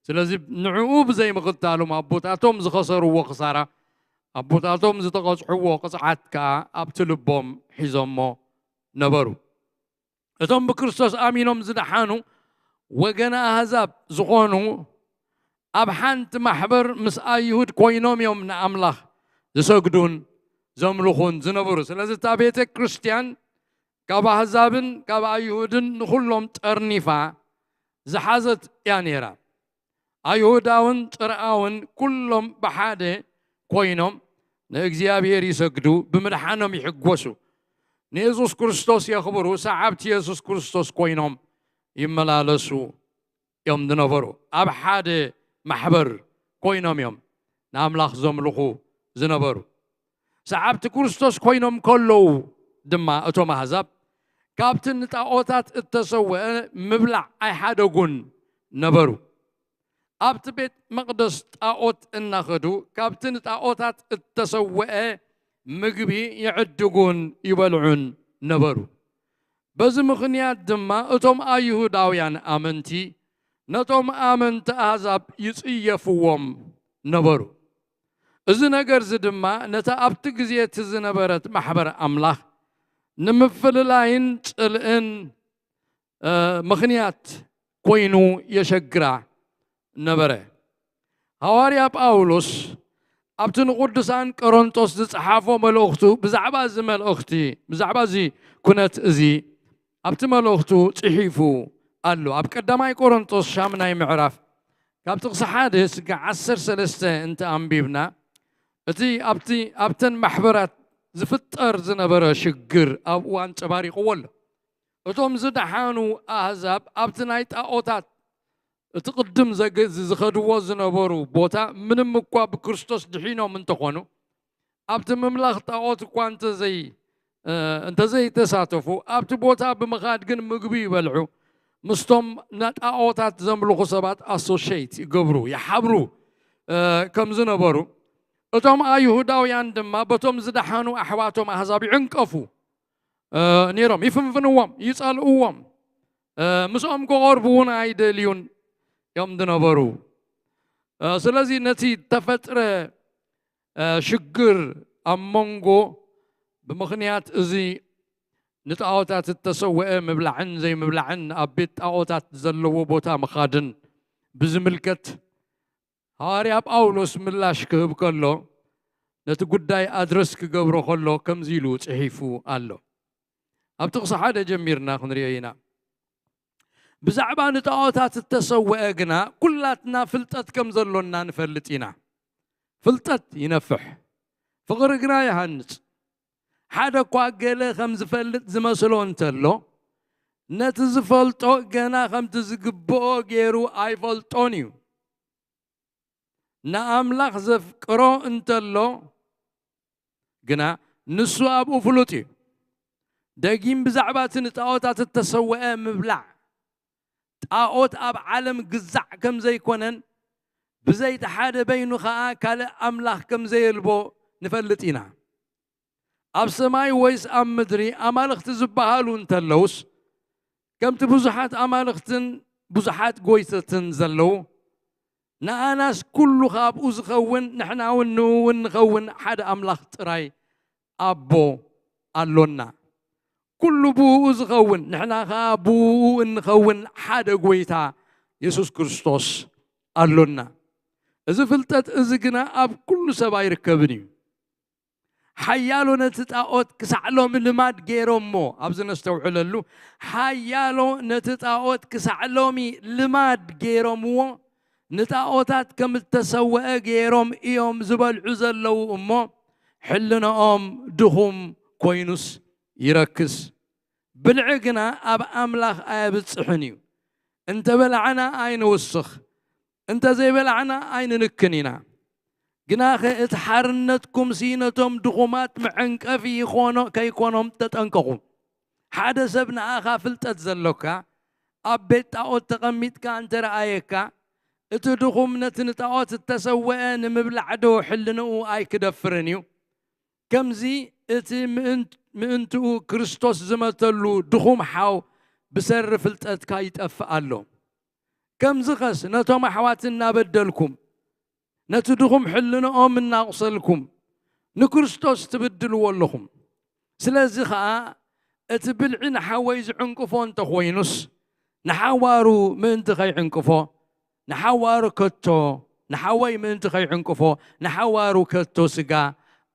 ስለዚ ንዕኡ ብዘይምኽታሎም ኣቦታቶም ዝኸሰርዎ ክሳራ፣ ኣቦታቶም ዝተቐጽዕዎ ቅጽዓት ከኣ ኣብቲ ልቦም ሒዞሞ ነበሩ። እቶም ብክርስቶስ ኣሚኖም ዝደሓኑ ወገነ ኣህዛብ ዝኾኑ ኣብ ሓንቲ ማሕበር ምስ ኣይሁድ ኮይኖም እዮም ንኣምላኽ ዝሰግዱን ዘምልኹን ዝነበሩ። ስለዚ እታ ቤተ ክርስቲያን ካብ ኣህዛብን ካብ ኣይሁድን ንኹሎም ጠርኒፋ ዝሓዘት እያ ነይራ። ኣይሁዳውን ጥርኣውን ኩሎም ብሓደ ኮይኖም ንእግዚኣብሔር ይሰግዱ፣ ብምድሓኖም ይሕጎሱ፣ ንየሱስ ክርስቶስ የኽብሩ፣ ሰዓብቲ የሱስ ክርስቶስ ኮይኖም ይመላለሱ እዮም ዝነበሩ። ኣብ ሓደ ማሕበር ኮይኖም እዮም ንኣምላኽ ዘምልኹ ዝነበሩ። ሰዓብቲ ክርስቶስ ኮይኖም ከለዉ ድማ እቶም ኣህዛብ ካብቲ ንጣኦታት እተሰውአ ምብላዕ ኣይሓደጉን ነበሩ። ኣብቲ ቤት መቕደስ ጣኦት እናኸዱ ካብቲ ንጣኦታት እተሰውአ ምግቢ ይዕድጉን ይበልዑን ነበሩ። በዚ ምኽንያት ድማ እቶም ኣይሁዳውያን ኣመንቲ ነቶም ኣመንቲ ኣህዛብ ይጽየፍዎም ነበሩ። እዚ ነገር እዚ ድማ ነታ ኣብቲ ግዜ እቲ ዝነበረት ማሕበር ኣምላኽ ንምፍልላይን ጽልእን፣ እ፣ ምኽንያት ኮይኑ የሸግራ ነበረ። ሃዋርያ ጳውሎስ ኣብቲ ንቅዱሳን ቆሮንቶስ ዝጸሓፎ መልእኽቱ ብዛዕባ እዚ መልእኽቲ፣ ብዛዕባ እዚ ኩነት እዚ ኣብቲ መልእኽቱ ጽሒፉ ኣሎ። ኣብ ቀዳማይ ቆሮንቶስ ሻምናይ ምዕራፍ ካብ ጥቕሲ ሓደ ስጋዕ ዓሰርተ ሰለስተ እንተ ኣንቢብና፣ እቲ ኣብቲ፣ ኣብተን ማሕበራት ዝፍጠር ዝነበረ ሽግር ኣብኡ ኣንጸባሪቕዎ ኣሎ። እቶም ዝደሓኑ ኣህዛብ ኣብቲ ናይ ጣኦታት እቲ ቅድም ዘገ-፣ ዝኸድዎ ዝነበሩ ቦታ ምንም እኳ ብክርስቶስ ድሒኖም እንተኾኑ፣ ኣብቲ ምምላኽ ጣኦት እኳ እንተዘይ-፣ እ፣ እንተዘይተሳተፉ፣ ኣብቲ ቦታ ብምኻድ ግን ምግቢ ይበልዑ፣ ምስቶም ንጣኦታት ዘምልኹ ሰባት ኣሶሼት ይገብሩ፣ ይሓብሩ፣ እ፣ ከም ዝነበሩ፣ እቶም ኣይሁዳውያን ድማ በቶም ዝደሓኑ ኣሕዋቶም ኣህዛብ ይዕንቀፉ፣ እ፣ ነይሮም፣ ይፍንፍንዎም፣ ይጸልእዎም፣ እ፣ ምስኦም ክቐርቡ እውን ኣይደልዩን። እዮም ዝነበሩ። ስለዚ ነቲ ተፈጥረ ሽግር ኣብ መንጎ ብምኽንያት እዚ ንጣዖታት እተሰወአ ምብላዕን ዘይምብላዕን ኣብ ቤት ጣዖታት ዘለዎ ቦታ ምኻድን ብዝምልከት ሃዋርያ ጳውሎስ ምላሽ ክህብ ከሎ ነቲ ጉዳይ ኣድረስ ክገብሮ ከሎ ከምዚ ኢሉ ጽሒፉ ኣሎ። ኣብ ጥቕሲ ሓደ ጀሚርና ክንሪኦ ኢና። ብዛዕባ ንጣዖታት እተሰወአ ግና ኩላትና ፍልጠት ከም ዘሎና ንፈልጥ ኢና። ፍልጠት ይነፍሕ፣ ፍቕሪ ግና ይሃንጽ። ሓደ እኳ ገለ ከም ዝፈልጥ ዝመስሎ እንተሎ፣ ነቲ ዝፈልጦ ገና ከምቲ ዝግብኦ ገይሩ ኣይፈልጦን እዩ። ንኣምላኽ ዘፍቅሮ እንተሎ ግና ንሱ ኣብኡ ፍሉጥ እዩ። ደጊም ብዛዕባ እቲ ንጣዖታት እተሰወአ ምብላዕ፣ ጣዖት ኣብ ዓለም ግዛዕ ከም ዘይኮነን ብዘይቲ ሓደ በይኑ ኸኣ ካልእ ኣምላኽ ከም ዘየልቦ ንፈልጥ ኢና። ኣብ ሰማይ ወይስ ኣብ ምድሪ ኣማልኽቲ ዝበሃሉ እንተለዉስ፣ ከምቲ ብዙሓት ኣማልኽትን ብዙሓት ጎይተትን ዘለዉ፣ ንኣናስ ኩሉ ካብኡ ዝኸውን ንሕና እውን ንኡ እውን ንኸውን ሓደ ኣምላኽ ጥራይ ኣቦ ኣሎና። ኩሉ ብኡ ዝኸውን ንሕና ኸኣ ብኡ እንኸውን ሓደ ጎይታ የሱስ ክርስቶስ ኣሎና። እዚ ፍልጠት እዚ ግና ኣብ ኩሉ ሰብ ኣይርከብን እዩ። ሓያሎ ነቲ ጣዖት ክሳዕ ሎሚ ልማድ ገይሮሞ፣ ኣብዚ ነስተውዕለሉ፣ ሓያሎ ነቲ ጣዖት ክሳዕ ሎሚ ልማድ ገይሮምዎ፣ ንጣዖታት ከም እተሰወአ ገይሮም እዮም ዝበልዑ ዘለዉ እሞ፣ ሕልናኦም ድኹም ኮይኑስ ይረክስ። ብልዒ ግና ኣብ ኣምላኽ ኣየብጽሕን እዩ። እንተ በላዕና ኣይንውስኽ፣ እንተ ዘይበላዕና ኣይንንክን ኢና። ግናኸ እቲ ሓርነትኩምሲ ነቶም ድኹማት መዐንቀፊ ይኾኖ ከይኮኖም ተጠንቀቑ። ሓደ ሰብ ንኣኻ ፍልጠት ዘሎካ ኣብ ቤት ጣዖት ተቐሚጥካ እንተ ረኣየካ፣ እቲ ድኹም ነቲ ንጣዖት እተሰወአ ንምብላዕ ዶ ሕልንኡ ኣይክደፍርን እዩ? ከምዚ እቲ ምእን-፣ ምእንትኡ ክርስቶስ ዝመተሉ ድኹም ሓው ብሰሪ ፍልጠትካ ይጠፍእ ኣሎ። ከምዚ ኸስ ነቶም ኣሕዋት እናበደልኩም፣ ነቲ ድኹም ሕልንኦም እናቑሰልኩም፣ ንክርስቶስ ትብድልዎ ኣለኹም። ስለዚ ኸኣ እቲ ብልዒ ንሓወይ ዝዕንቅፎ እንተኾይኑስ፣ ንሓዋሩ ምእንቲ ኸይዕንቅፎ፣ ንሓዋሩ ከቶ፣ ንሓወይ ምእንቲ ኸይዕንቅፎ፣ ንሓዋሩ ከቶ ስጋ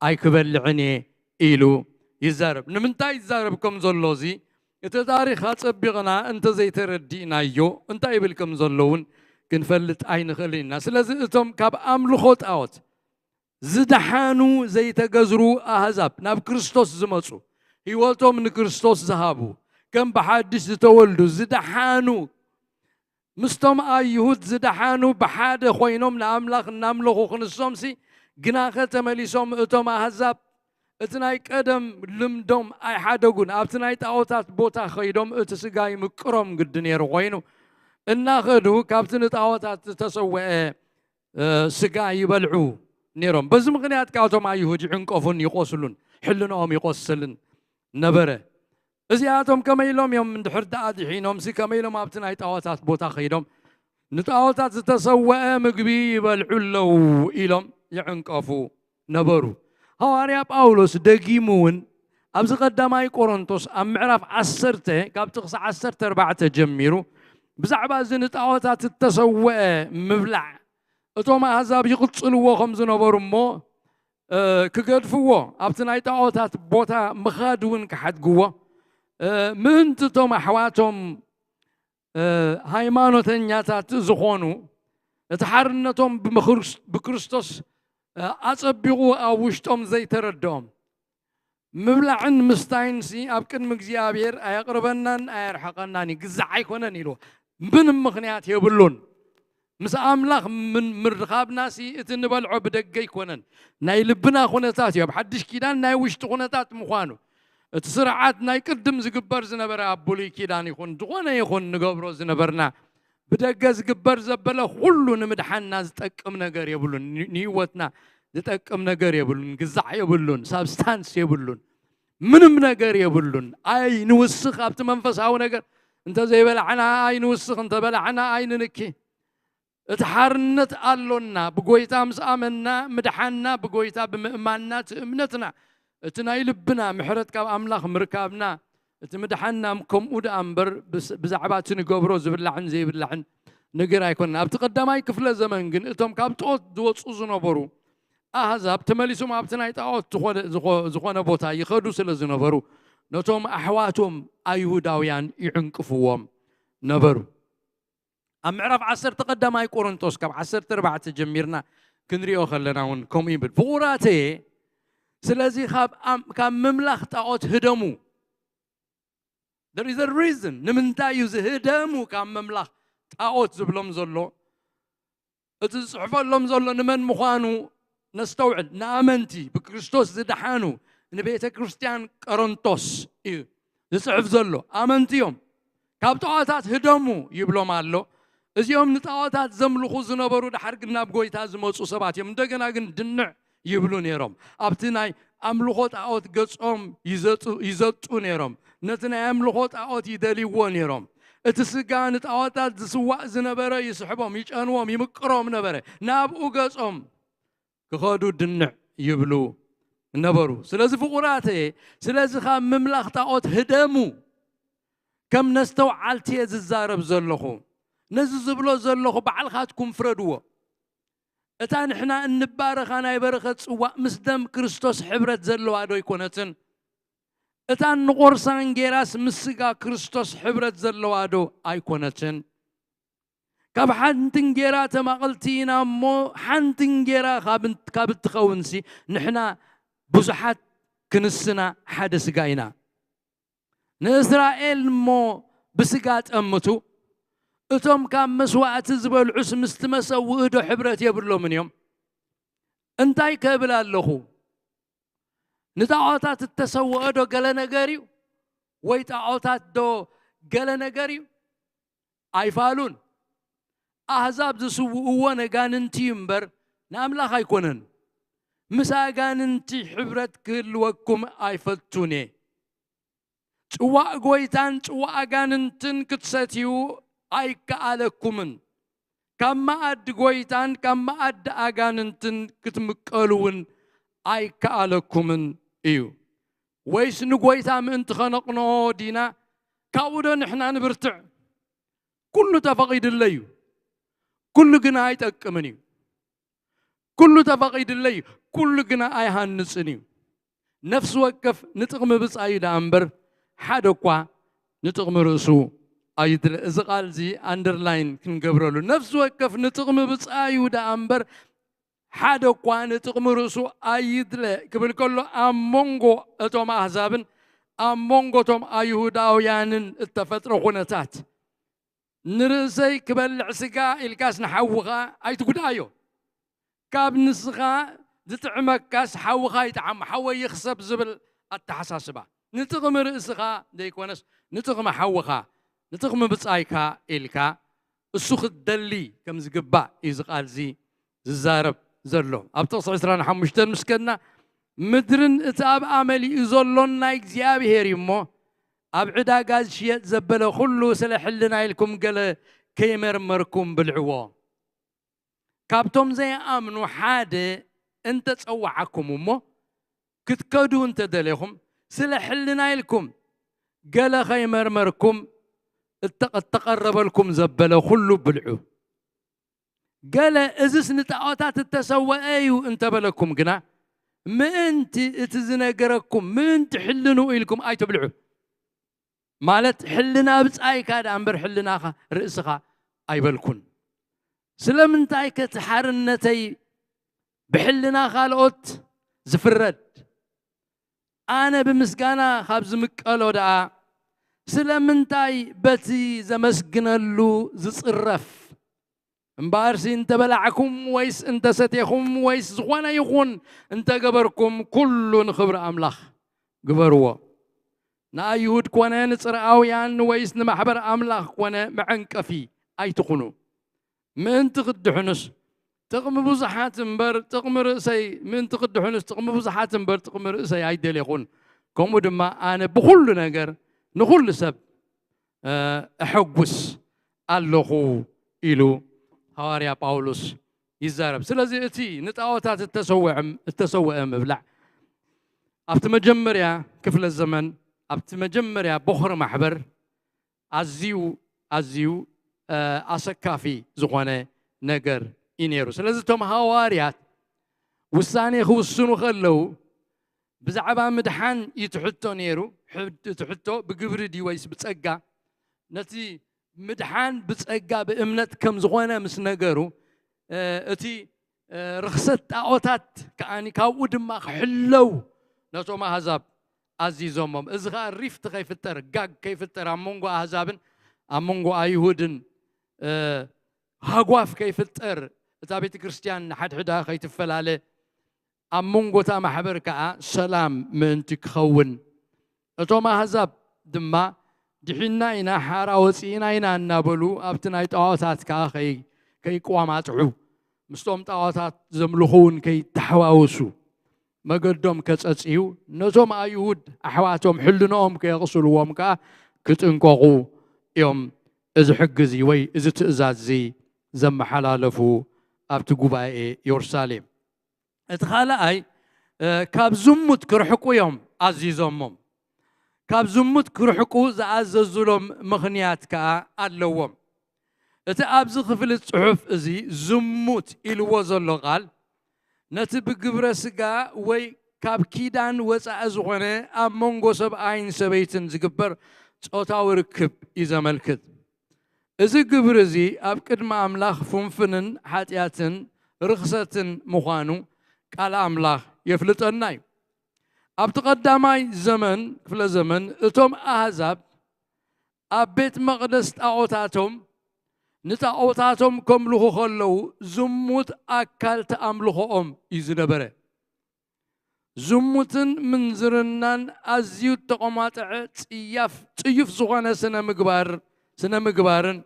ኣይክበልዕን እየ ኢሉ ይዛረብ። ንምንታይ ይዛረብ ከም ዘሎ እዚ፣ እቲ ታሪኽ ኣጸቢቕና እንተ ዘይተረዲእናዮ፣ እንታይ ይብል ከም ዘሎ እውን ክንፈልጥ ኣይንኽእልን ኢና። ስለዚ እቶም ካብ ኣምልኾ ጣዖት ዝደሓኑ ዘይተገዝሩ ኣህዛብ ናብ ክርስቶስ ዝመጹ፣ ህይወቶም ንክርስቶስ ዝሃቡ፣ ከም ብሓድሽ ዝተወልዱ ዝደሓኑ፣ ምስቶም ኣይሁድ ዝደሓኑ ብሓደ ኮይኖም ንኣምላኽ እናምለኹ ክንሶምሲ፣ ግናኸ ተመሊሶም እቶም ኣህዛብ እቲ ናይ ቀደም ልምዶም ኣይሓደጉን። ኣብቲ ናይ ጣዖታት ቦታ ኸይዶም እቲ ስጋ ይምቅሮም ግዲ ነይሩ ኮይኑ፣ እናኸዱ ካብቲ ንጣዖታት ዝተሰወአ፣ እ፣ ስጋ ይበልዑ ነይሮም። በዚ ምኽንያት ከኣ እቶም ኣይሁድ ይዕንቀፉን ይቖስሉን፣ ሕልንኦም ይቖስልን ነበረ። እዚኣቶም ከመይ ኢሎም እዮም እንድሕር ደኣ ድሒኖምሲ፣ ከመይ ኢሎም ኣብቲ ናይ ጣዖታት ቦታ ኸይዶም ንጣዖታት ዝተሰወአ ምግቢ ይበልዑ ኣለዉ ኢሎም ይዕንቀፉ ነበሩ። ሃዋርያ ጳውሎስ ደጊሙ እውን ኣብዚ ቀዳማይ ቆሮንቶስ ኣብ ምዕራፍ ዓሰርተ ካብ ጥቕሲ ዓሰርተ ኣርባዕተ ጀሚሩ ብዛዕባ እዚ ንጣዖታት እተሰወአ ምብላዕ እቶም ኣህዛብ ይቕጽልዎ ከም ዝነበሩ እሞ፣ እ፣ ክገድፍዎ፣ ኣብቲ ናይ ጣዖታት ቦታ ምኻድ እውን ክሓድግዎ፣ እ፣ ምእንቲ እቶም ኣሕዋቶም፣ እ፣ ሃይማኖተኛታት ዝኾኑ፣ እቲ ሓርነቶም ብምክርስ-፣ ብክርስቶስ፣ እ፣ ኣጸቢቑ ኣብ ውሽጦም ዘይተረድኦም፣ ምብላዕን ምስታይንሲ ኣብ ቅድሚ እግዚኣብሔር ኣየቕርበናን ኣየርሕቐናን እዩ፣ ግዛዕ ኣይኮነን ኢልዎ። ምንም ምኽንያት የብሉን። ምስ ኣምላኽ ምን-፣ ምርኻብናሲ እቲ ንበልዖ ብደገ ኣይኮነን። ናይ ልብና ኩነታት እዩ፣ ኣብ ሓድሽ ኪዳን ናይ ውሽጢ ኩነታት ምዃኑ። እቲ ስርዓት ናይ ቅድም ዝግበር ዝነበረ ኣብ ብሉይ ኪዳን ይኹን፣ ዝኾነ ይኹን ንገብሮ ዝነበርና፣ ብደገ ዝግበር ዘበለ ኩሉ ንምድሓንና ዝጠቅም ነገር የብሉን። ን-፣ ንህይወትና ዝጠቅም ነገር የብሉን። ግዛዕ የብሉን፣ ሳብስታንስ የብሉን፣ ምንም ነገር የብሉን። ኣይንውስኽ ኣብቲ መንፈሳዊ ነገር። እንተ ዘይበላዕና ኣይንውስኽ፣ እንተ በላዕና ኣይንንኪ። እቲ ሓርነት ኣሎና፣ ብጎይታ ምስ ኣመንና ምድሓንና፣ ብጎይታ ብምእማንና፣ እቲ እምነትና፣ እቲ ናይ ልብና ምሕረት ካብ ኣምላኽ ምርካብና፣ እቲ ምድሓንና ከምኡ ደኣ እምበር፣ ብስ-፣ ብዛዕባ እቲ ንገብሮ ዝብላዕን ዘይብላዕን ነገር ኣይኮነን። ኣብቲ ቀዳማይ ክፍለ ዘመን ግን እቶም ካብ ጣዖት ዝወጹ ዝነበሩ ኣህዛብ ተመሊሶም ኣብቲ ናይ ጣዖት ዝኾነ፣ ዝኾ-፣ ዝኾነ ቦታ ይኸዱ ስለ ዝነበሩ፣ ነቶም ኣሕዋቶም ኣይሁዳውያን ይዕንቅፍዎም ነበሩ። ኣብ ምዕራፍ ዓሰርተ ቀዳማይ ቆሮንቶስ ካብ ዓሰርተ ኣርባዕተ ጀሚርና ክንሪኦ ከለና እውን ከምኡ ይብል። ፍቑራተየ፣ ስለዚ ካብ ኣም-፣ ካብ ምምላኽ ጣዖት ህደሙ። There is a reason። ንምንታይ እዩ ዝህደሙ ካብ ምምላኽ ጣዖት ዝብሎም ዘሎ? እቲ ዝጽሕፈሎም ዘሎ ንመን ምዃኑ ነስተውዕል። ንኣመንቲ፣ ብክርስቶስ ዝደሓኑ፣ ንቤተ ክርስቲያን ቆሮንቶስ እዩ ዝጽሕፍ ዘሎ። ኣመንቲ እዮም። ካብ ጣዖታት ህደሙ ይብሎም ኣሎ። እዚኦም ንጣዖታት ዘምልኹ ዝነበሩ፣ ደሓር ግን ናብ ጎይታ ዝመጹ ሰባት እዮም። እንደገና ግን ድንዕ ይብሉ ነይሮም። ኣብቲ ናይ ኣምልኾ ጣዖት ገጾም ይዘጡ፣ ይዘጡ ነይሮም። ነቲ ናይ ኣምልኾ ጣዖት ይደልይዎ ነይሮም። እቲ ስጋ ንጣዖታት ዝስዋእ ዝነበረ ይስሕቦም፣ ይጨንዎም፣ ይምቅሮም ነበረ። ናብኡ ገጾም ክኸዱ ድንዕ ይብሉ ነበሩ። ስለዚ ፍቑራተየ፣ ስለዚ ካብ ምምላኽ ጣዖት ህደሙ። ከም ነስተውዓልቲ እየ ዝዛረብ ዘለኹ። ነዚ ዝብሎ ዘለኹ ባዕልኻትኩም ፍረድዎ። እታ ንሕና እንባረኻ ናይ በረኸት ጽዋእ ምስ ደም ክርስቶስ ሕብረት ዘለዋ ዶ ኣይኮነትን? እታ እንቖርሳ እንጌራስ ምስ ስጋ ክርስቶስ ሕብረት ዘለዋ ዶ ኣይኮነትን? ካብ ሓንቲ እንጌራ ተማቐልቲ ኢና እሞ፣ ሓንቲ እንጌራ ካብ እን-፣ ካብ እትኸውንሲ፣ ንሕና ብዙሓት ክንስና ሓደ ስጋ ኢና። ንእስራኤል እሞ ብስጋ ጠምቱ፣ እቶም ካብ መስዋእቲ ዝበልዑስ ምስቲ መሰውኢ ዶ ሕብረት የብሎምን እዮም? እንታይ ከብል ኣለኹ? ንጣዖታት እተሰውአ ዶ ገለ ነገር እዩ? ወይ ጣዖታት ዶ ገለ ነገር እዩ? ኣይፋሉን። ኣህዛብ ዝስውእዎ ነጋንንቲ እዩ እምበር፣ ንኣምላኽ ኣይኮነን። ምስ ኣጋንንቲ ሕብረት ክህልወኩም ኣይፈቱን እየ። ጽዋእ ጎይታን ጽዋእ ኣጋንንትን ክትሰትዩ ኣይከኣለኩምን። ካብ መኣዲ ጎይታን ካብ መኣዲ ኣጋንንትን ክትምቀሉ እውን ኣይከኣለኩምን እዩ። ወይስ ንጎይታ ምእንቲ ኸነቕንኦ ዲና፣ ካብኡ ዶ ንሕና ንብርትዕ? ኩሉ ተፈቒድለይ እዩ፣ ኩሉ ግና ኣይጠቅምን እዩ። ኩሉ ተፈቒድለይ እዩ፣ ኩሉ ግና ኣይሃንጽን እዩ። ነፍሲ ወከፍ ንጥቕሚ ብጻዩ ደኣ እምበር፣ ሓደ እኳ ንጥቕሚ ርእሱ ኣይድለ። እዚ ቃል እዚ ኣንደርላይን ክንገብረሉ። ነፍሲ ወከፍ ንጥቕሚ ብጻዩ ደኣ እምበር፣ ሓደ እኳ ንጥቕሚ ርእሱ ኣይድለ ክብል ከሎ፣ ኣብ መንጎ እቶም ኣህዛብን ኣብ መንጎ እቶም ኣይሁዳውያንን እተፈጥረ ኩነታት፣ ንርእሰይ ክበልዕ ስጋ ኢልካስ ንሓውኻ ኣይትጉድኣዮ። ካብ ንስኻ ዝጥዕመካስ ሓውኻ ይጥዓም፣ ሓወይ ይኽሰብ ዝብል ኣተሓሳስባ። ንጥቕሚ ርእስኻ ዘይኮነስ ንጥቕሚ ሓውኻ፣ ንጥቕሚ ብጻይካ ኢልካ እሱ ክትደሊ ከም ዝግባእ እዩ እዚ ቃል እዚ ዝዛረብ ዘሎ። ኣብ ጥቕሲ ዕስራን ሓሙሽተን ምስ ከድና፣ ምድርን እቲ ኣብኣ መሊኡ ዘሎን ናይ እግዚኣብሄር እዩ እሞ፣ ኣብ ዕዳጋ ዝሽየጥ ዘበለ ኩሉ ስለ ሕልና ኢልኩም ገለ ከይመርመርኩም ብልዕዎ። ካብቶም ዘይኣምኑ ሓደ እንተ ጸውዓኩም እሞ፣ ክትከዱ እንተ ደሌኹም፣ ስለ ሕልና ኢልኩም ገለ ከይመርመርኩም፣ እተ-፣ እተቐረበልኩም ዘበለ ኩሉ ብልዑ። ገለ እዝስ ንጣዖታት እተሰወአ እዩ እንተበለኩም ግና፣ ምእንቲ እቲ ዝነገረኩም፣ ምእንቲ ሕልንኡ ኢልኩም ኣይትብልዑ። ማለት ሕልና ብጻይካ ደኣ እምበር ሕልናኻ ርእስኻ ኣይበልኩን። ስለምንታይ ከ እቲ ሓርነተይ ብሕልና ካልኦት ዝፍረድ? ኣነ ብምስጋና ካብ ዝምቀሎ ደኣ ስለምንታይ በቲ ዘመስግነሉ ዝጽረፍ? እምበኣርሲ እንተ በላዕኩም ወይስ እንተ ሰቴኹም ወይስ ዝኾነ ይኹን እንተ ገበርኩም፣ ኩሉ ንኽብሪ ኣምላኽ ግበርዎ። ንኣይሁድ ኮነ ንጽርኣውያን ወይስ ንማሕበር ኣምላኽ ኮነ መዐንቀፊ ኣይትኹኑ። ምእንቲ ክድሕኑስ ጥቕሚ ብዙሓት እምበር ጥቕሚ ርእሰይ፣ ምእንቲ ክድሕኑስ ጥቕሚ ብዙሓት እምበር ጥቕሚ ርእሰይ ኣይደሌኹን። ከምኡ ድማ ኣነ ብኹሉ ነገር ንኹሉ ሰብ፣ እ፣ እሐጉስ ኣለኹ ኢሉ ሃዋርያ ጳውሎስ ይዛረብ። ስለዚ እቲ ንጣዖታት እተሰውዐ እተሰውአ ምብላዕ ኣብቲ መጀመርያ ክፍለ ዘመን፣ ኣብቲ መጀመርያ ቦኽሪ ማሕበር ኣዝዩ ኣዝዩ እ፣ ኣሰካፊ ዝኾነ ነገር እዩ ነይሩ። ስለዚ እቶም ሃዋርያት ውሳኔ ክውስኑ ከለዉ ብዛዕባ ምድሓን እዩ እቲ ሕቶ ነይሩ። ሕድ-፣ እቲ ሕቶ ብግብሪ ድዩ ወይስ ብጸጋ? ነቲ ምድሓን ብጸጋ ብእምነት ከም ዝኾነ ምስ ነገሩ፣ እ፣ እቲ እ፣ ርኽሰት ጣዖታት ከኣ ካብኡ ድማ ክሕለው ነቶም ኣህዛብ ኣዚዞሞም። እዚ ኸኣ ሪፍት ከይፍጠር፣ ጋግ ከይፍጠር ኣብ መንጎ ኣህዛብን ኣብ መንጎ ኣይሁድን፣ እ፣ ሃጓፍ ከይፍጠር፣ እታ ቤተ ክርስቲያን ንሓድሕዳ ከይትፈላለ፣ ኣብ መንጎ እታ ማሕበር ከኣ ሰላም ምእንቲ ክኸውን፣ እቶም ኣህዛብ ድማ ድሒና ኢና፣ ሓራ ወጺእና ኢና እናበሉ ኣብቲ ናይ ጣዖታት ከኣ ከይ-፣ ከይቋማጥዑ፣ ምስቶም ጣዖታት ዘምልኹ እውን ከይተሓዋወሱ፣ መገዶም ከጸጽዩ፣ ነቶም ኣይሁድ ኣሕዋቶም ሕልንኦም ከየቕስልዎም ከኣ ክጥንቀቑ እዮም እዚ ሕጊ እዚ ወይ እዚ ትእዛዝ እዚ ዘመሓላለፉ ኣብቲ ጉባኤ የሩሳሌም። እቲ ካልኣይ፣ እ፣ ካብ ዝሙት ክርሕቁ እዮም ኣዚዞሞም። ካብ ዝሙት ክርሕቁ ዝኣዘዙሎም ምኽንያት ከኣ ኣለዎም። እቲ ኣብዚ ክፍሊ ጽሑፍ እዚ ዝሙት ኢልዎ ዘሎ ቃል፣ ነቲ ብግብረ ስጋ ወይ ካብ ኪዳን ወጻኢ ዝኾነ ኣብ መንጎ ሰብኣይን ሰበይትን ዝግበር ጾታዊ ርክብ እዩ ዘመልክት። እዚ ግብሪ እዚ ኣብ ቅድሚ ኣምላኽ ፍንፍንን ሓጢኣትን ርኽሰትን ምዃኑ ቃል ኣምላኽ የፍልጠና እዩ። ኣብቲ ቀዳማይ ዘመን፣ ክፍለ ዘመን፣ እቶም ኣህዛብ ኣብ ቤት መቕደስ ጣዖታቶም፣ ንጣዖታቶም ከምልኹ ከለዉ፣ ዝሙት ኣካል ተኣምልኾኦም እዩ ዝነበረ። ዝሙትን ምንዝርናን ኣዝዩ እተቖማጠዐ ጽያፍ፣ ጽዩፍ ዝኾነ ስነ ምግባር፣ ስነ ምግባርን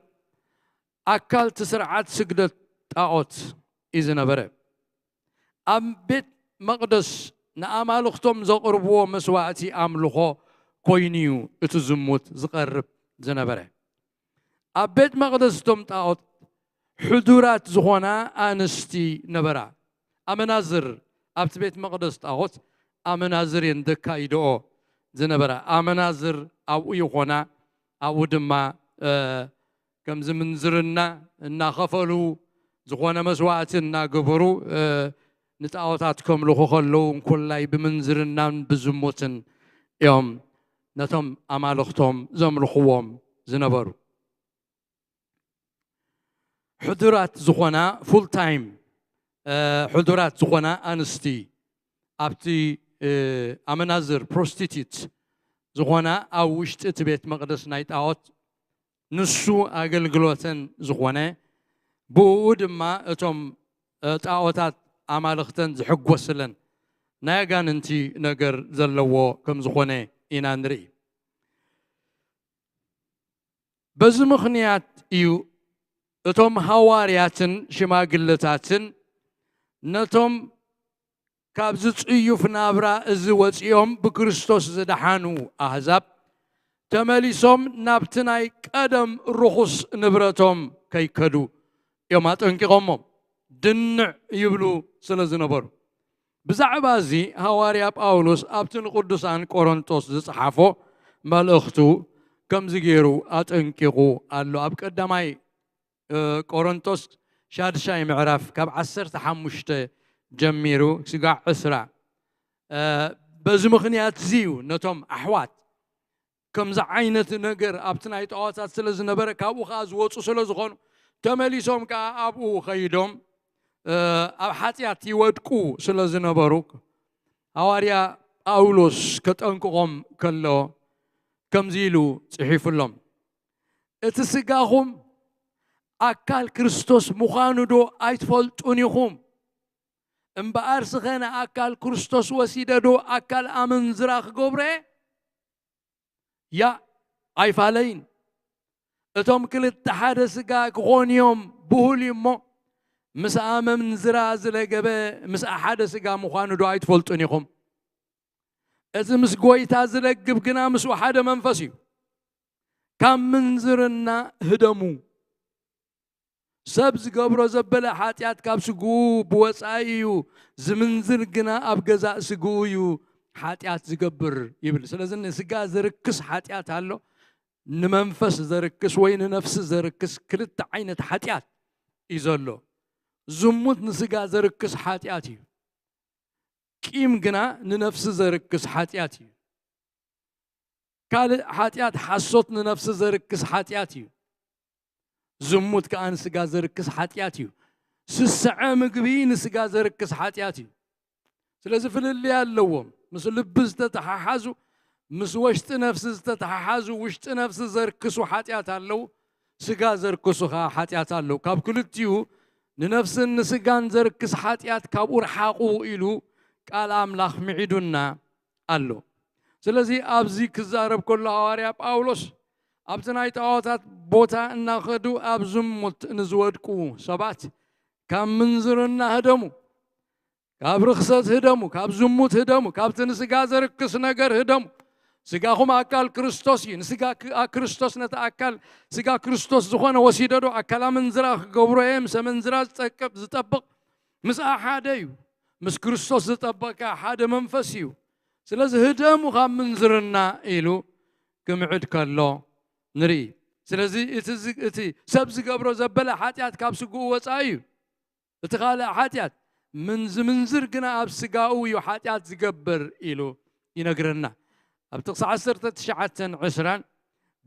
ኣካል እቲ ስርዓት ስግደት ጣዖት እዩ ዝነበረ። ኣብ ቤት መቕደስ ንኣማልኽቶም ዘቕርብዎ መስዋእቲ ኣምልኾ ኮይኑ እዩ እቲ ዝሙት ዝቐርብ ዝነበረ። ኣብ ቤት መቕደስ እቶም ጣዖት ሕዱራት ዝኾና ኣንስቲ ነበራ። ኣመናዝር ኣብቲ ቤት መቕደስ ጣዖት ኣመናዝር እየን ዘካይድኦ ዝነበራ። ኣመናዝር ኣብኡ ይኾና፣ ኣብኡ ድማ፣ እ፣ ከምዚ ምንዝርና እናኸፈሉ፣ ዝኾነ መስዋእቲ እናገበሩ፣ እ፣ ንጣዖታት ከምልኹ ከለዉ፣ እንኮላይ ብምንዝርናን ብዝሙትን እዮም ነቶም ኣማልኽቶም ዘምልኽዎም ዝነበሩ። ሕዱራት ዝኾና ፉል ታይም፣ እ፣ ሕዱራት ዝኾና ኣንስቲ ኣብቲ፣ እ፣ ኣመናዝር፣ ፕሮስቲቲት ዝኾና ኣብ ውሽጢ እቲ ቤት መቕደስ ናይ ጣዖት ንሱ ኣገልግሎተን ዝኾነ፣ ብእኡ ድማ እቶም፣ እ፣ ጣዖታት ኣማልኽተን ዝሕጎስለን ናይ ኣጋንንቲ ነገር ዘለዎ ከም ዝኾነ ኢና ንርኢ። በዚ ምኽንያት እዩ እቶም ሃዋርያትን ሽማግለታትን ነቶም ካብዚ ጽዩፍ ናብራ እዚ ወጺኦም ብክርስቶስ ዝደሓኑ ኣህዛብ ተመሊሶም ናብቲ ናይ ቀደም ርኹስ ንብረቶም ከይከዱ እዮም ኣጠንቂቖሞም። ድንዕ ይብሉ ስለ ዝነበሩ። ብዛዕባ እዚ ሃዋርያ ጳውሎስ ኣብቲ ንቅዱሳን ቆሮንቶስ ዝጸሓፎ መልእኽቱ ከምዚ ገይሩ ኣጠንቂቑ ኣሎ። ኣብ ቀዳማይ፣ እ፣ ቆሮንቶስ ሻድሻይ ምዕራፍ ካብ ዓሰርተ ሓሙሽተ ጀሚሩ ስጋዕ ዕስራ፣ እ፣ በዚ ምኽንያት እዚ እዩ ነቶም ኣሕዋት ከምዚ ዓይነት ነገር ኣብቲ ናይ ጣዖታት ስለ ዝነበረ፣ ካብኡ ኸዓ ዝወጹ ስለ ዝኾኑ፣ ተመሊሶም ከኣ ኣብኡ ኸይዶም፣ እ፣ ኣብ ሓጢኣት ይወድቁ ስለ ዝነበሩ፣ ሃዋርያ ጳውሎስ ከጠንቅቖም ከሎ፣ ከምዚ ኢሉ ጽሒፉሎም፣ "እቲ ስጋኹም ኣካል ክርስቶስ ምዃኑ ዶ ኣይትፈልጡን ኢኹም? እምበኣር ስኸ ንኣካል ክርስቶስ ወሲደ ዶ ኣካል ኣመንዝራ ክገብሮ እየ?" ያእ፣ ኣይፋለይን። እቶም ክልተ ሓደ ስጋ ክኾኑ እዮም፣ ብሁል እዩ እሞ፣ ምስኣ መምንዝራ ዝለገበ ምስኣ ሓደ ስጋ ምዃኑ ዶ ኣይትፈልጡን ኢኹም? እቲ ምስ ጐይታ ዝለግብ ግና ምስኡ ሓደ መንፈስ እዩ። ካብ ምንዝርና ህደሙ። ሰብ ዝገብሮ ዘበለ ሓጢኣት ካብ ስግኡ ብወጻኢ እዩ፣ ዝምንዝር ግና ኣብ ገዛእ ስግኡ እዩ ሓጢኣት ዝገብር ይብል። ስለዚ ንስጋ ዘርክስ ሓጢኣት ኣሎ፣ ንመንፈስ ዘርክስ ወይ ንነፍሲ ዘርክስ ክልተ ዓይነት ሓጢኣት እዩ ዘሎ። ዝሙት ንስጋ ዘርክስ ሓጢኣት እዩ። ቂም ግና ንነፍሲ ዘርክስ ሓጢኣት እዩ። ካልእ ሓጢኣት ሓሶት ንነፍሲ ዘርክስ ሓጢኣት እዩ። ዝሙት ከኣ ንስጋ ዘርክስ ሓጢኣት እዩ። ስስዐ ምግቢ ንስጋ ዘርክስ ሓጢኣት እዩ። ስለዚ ፍልልይ ኣለዎም። ምስ ልቢ ዝተተሓሓዙ፣ ምስ ወሽጢ ነፍሲ ዝተተሓሓዙ፣ ውሽጢ ነፍሲ ዘርክሱ ሓጢኣት ኣለዉ፣ ስጋ ዘርክሱ ኸኣ ሓጢኣት ኣለዉ። ካብ ክልቲኡ ንነፍስን ንስጋን ዘርክስ ሓጢኣት ካብኡ ርሓቑ ኢሉ ቃል ኣምላኽ ምዒዱና ኣሎ። ስለዚ ኣብዚ ክዛረብ ከሎ ሃዋርያ ጳውሎስ ኣብቲ ናይ ጣዖታት ቦታ እናኸዱ ኣብ ዝሙት ንዝወድቁ ሰባት ካብ ምንዝርና ህደሙ፣ ካብ ርኽሰት ህደሙ፣ ካብ ዝሙት ህደሙ፣ ካብቲ ንስጋ ዘርክስ ነገር ህደሙ። ስጋኹም ኣካል ክርስቶስ እዩ። ንስጋ ክ-፣ ኣ-፣ ክርስቶስ ነቲ ኣካል ስጋ ክርስቶስ ዝኾነ ወሲደዶ ኣካል ኣመንዝራ ክገብሮ እየ። ምስ ኣመንዝራ ዝጠቅብ፣ ዝጠብቕ ምስኣ ሓደ እዩ። ምስ ክርስቶስ ዝጠበቀ ሓደ መንፈስ እዩ። ስለዚ ህደሙ ካብ ምንዝርና ኢሉ ክምዕድ ከሎ ንርኢ። ስለዚ እቲ ዝ-፣ እቲ ሰብ ዝገብሮ ዘበለ ሓጢኣት ካብ ስግኡ ወጻኢ እዩ። እቲ ካልእ ሓጢኣት ምን-፣ ዝምንዝር ግና ኣብ ስጋኡ እዩ ሓጢኣት ዝገብር ኢሉ ይነግረና። ኣብ ጥቕሲ ዓሰርተ ትሽዓተን ዕስራን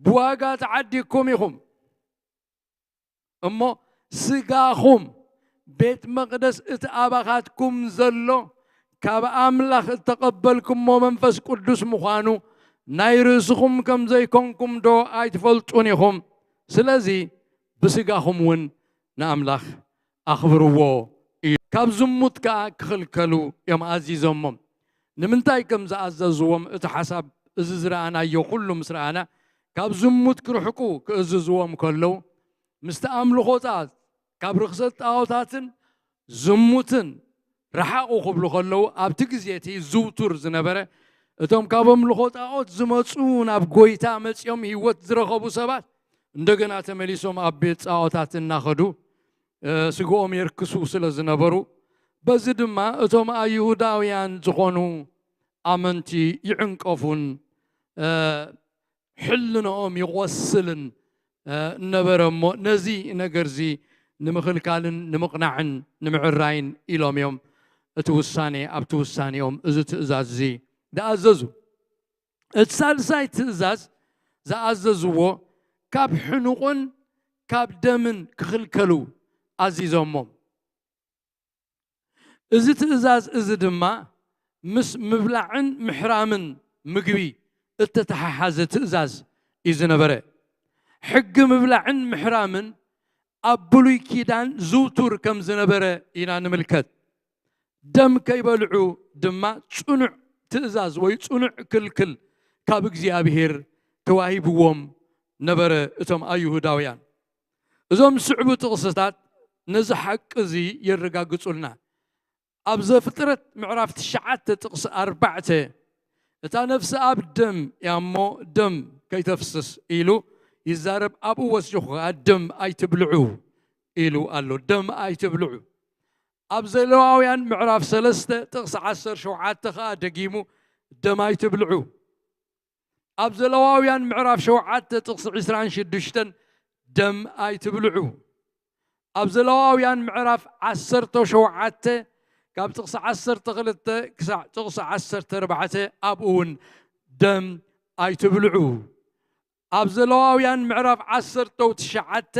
ብዋጋ ተዓዲግኩም ኢኹም እሞ ስጋኹም ቤት መቕደስ እቲ ኣባኻትኩም ዘሎ ካብ ኣምላኽ እተቐበልኩሞ መንፈስ ቅዱስ ምዃኑ ናይ ርእስኹም ከም ዘይኮንኩም ዶ ኣይትፈልጡን ኢኹም? ስለዚ ብስጋኹም እውን ንኣምላኽ ኣኽብርዎ እዩ። ካብ ዝሙት ከኣ ክኽልከሉ እዮም ኣዚዞሞም። ንምንታይ ከም ዝኣዘዝዎም እቲ ሓሳብ እዚ ዝረኣናዮ ኩሉ ምስ ረኣና፣ ካብ ዝሙት ክርሕቁ ክእዝዝዎም ከለዉ፣ ምስቲ ኣምልኾታት ካብ ርኽሰት ጣዖታትን ዝሙትን ረሓቑ ክብሉ ከለዉ፣ ኣብቲ ግዜ እቲ ዝውቱር ዝነበረ፣ እቶም ካብ ኣምልኾ ጣዖት ዝመጹ ናብ ጐይታ መጺኦም ህይወት ዝረኸቡ ሰባት፣ እንደገና ተመሊሶም ኣብ ቤት ጣዖታት እናኸዱ፣ እ፣ ስግኦም የርክሱ ስለ ዝነበሩ፣ በዚ ድማ እቶም ኣይሁዳውያን ዝኾኑ ኣመንቲ ይዕንቀፉን፣ እ፣ ሕልንኦም ይቖስልን፣ እ፣ ነበረ እሞ፣ ነዚ ነገርዚ ንምኽልካልን ንምቕናዕን ንምዕራይን ኢሎም እዮም እቲ ውሳኔ፣ ኣብቲ ውሳኔኦም እዚ ትእዛዝ እዚ ዝኣዘዙ። እቲ ሳልሳይ ትእዛዝ ዝኣዘዝዎ ካብ ሕኑቕን ካብ ደምን ክኽልከሉ ኣዚዞሞም። እዚ ትእዛዝ እዚ ድማ ምስ ምብላዕን ምሕራምን ምግቢ እተተሓሓዘ ትእዛዝ እዩ ዝነበረ። ሕጊ ምብላዕን ምሕራምን ኣብ ብሉይ ኪዳን ዝውቱር ከም ዝነበረ ኢና ንምልከት። ደም ከይበልዑ ድማ ጽኑዕ ትእዛዝ ወይ ጽኑዕ ክልክል ካብ እግዚኣብሔር ተዋሂብዎም ነበረ እቶም ኣይሁዳውያን። እዞም ዝስዕቡ ጥቕስታት ነዚ ሓቂ እዚ የረጋግጹልና። ኣብ ዘፍጥረት ምዕራፍ ትሽዓተ ጥቕሲ ኣርባዕተ፣ "እታ ነፍሲ ኣብ ደም እያ እሞ ደም ከይተፍስስ" ኢሉ ይዛረብ። ኣብኡ ወሲኹ ከኣ "ደም ኣይትብልዑ" ኢሉ ኣሎ። ደም ኣይትብልዑ። ኣብ ዘሌዋውያን ምዕራፍ ሰለስተ ጥቕሲ ዓሰርተ ሸውዓተ ከኣ ደጊሙ "ደም ኣይትብልዑ" ኣብ ዘለዋውያን ምዕራፍ ሸውዓተ ጥቕሲ ዕስራን ሽዱሽተን "ደም ኣይትብልዑ" ኣብ ዘለዋውያን ምዕራፍ ዓሰርተ ሸውዓተ ካብ ጥቕሲ ዓሰርተ ክልተ ክሳዕ ጥቕሲ ዓሰርተ ኣርባዕተ ኣብኡ እውን "ደም ኣይትብልዑ" ኣብ ዘለዋውያን ምዕራፍ ዓሰርተ ትሽዓተ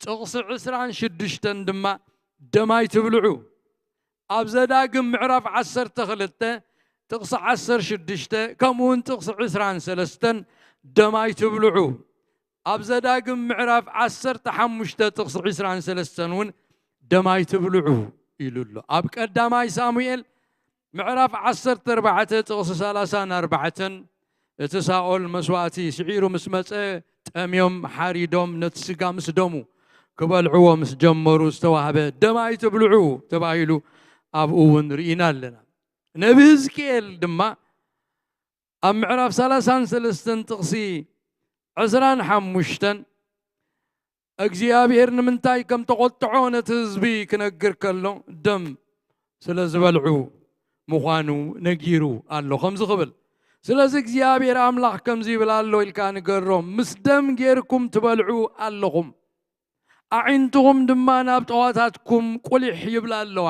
ጥቕሲ ዕስራን ሽዱሽተን ድማ "ደም ኣይትብልዑ" ኣብ ዘዳግም ምዕራፍ ዓሰርተ ክልተ ጥቕሲ ዓሰርተ ሽዱሽተ ከምኡ እውን ጥቕሲ ዕስራን ሰለስተን "ደም ኣይትብልዑ" ኣብ ዘዳግም ምዕራፍ ዓሰርተ ሓሙሽተ ጥቕሲ ዕስራን ሰለስተን እውን "ደም ኣይትብልዑ" ኢሉ ኣሎ። ኣብ ቀዳማይ ሳሙኤል ምዕራፍ ዓሰርተ ኣርባዕተ ጥቕሲ ሰላሳን ኣርባዕተን "እቲ ሳኦል መስዋእቲ ስዒሩ ምስ መጸ ጠምዮም ሓሪዶም ነቲ ስጋ ምስ ደሙ ክበልዕዎ ምስ ጀመሩ ዝተዋህበ ደም ኣይትብልዑ" ተባሂሉ ኣብኡ እውን ርኢና ኣለና። ነቢ ህዝቅኤል ድማ ኣብ ምዕራፍ ሰላሳን ሰለስተን ጥቕሲ ዕስራን ሓሙሽተን እግዚኣብሔር ንምንታይ ከም ተቖጥዖ ነቲ ህዝቢ ክነግር ከሎ፣ ደም ስለ ዝበልዑ ምዃኑ ነጊሩ ኣሎ። ከምዚ ክብል፣ ስለዚ እግዚኣብሔር ኣምላኽ ከምዚ ይብል ኣሎ ኢልካ ንገሮም፣ ምስ ደም ጌርኩም ትበልዑ ኣለኹም፣ ኣዒንትኹም ድማ ናብ ጠዋታትኩም ቁሊሕ ይብላ ኣለዋ።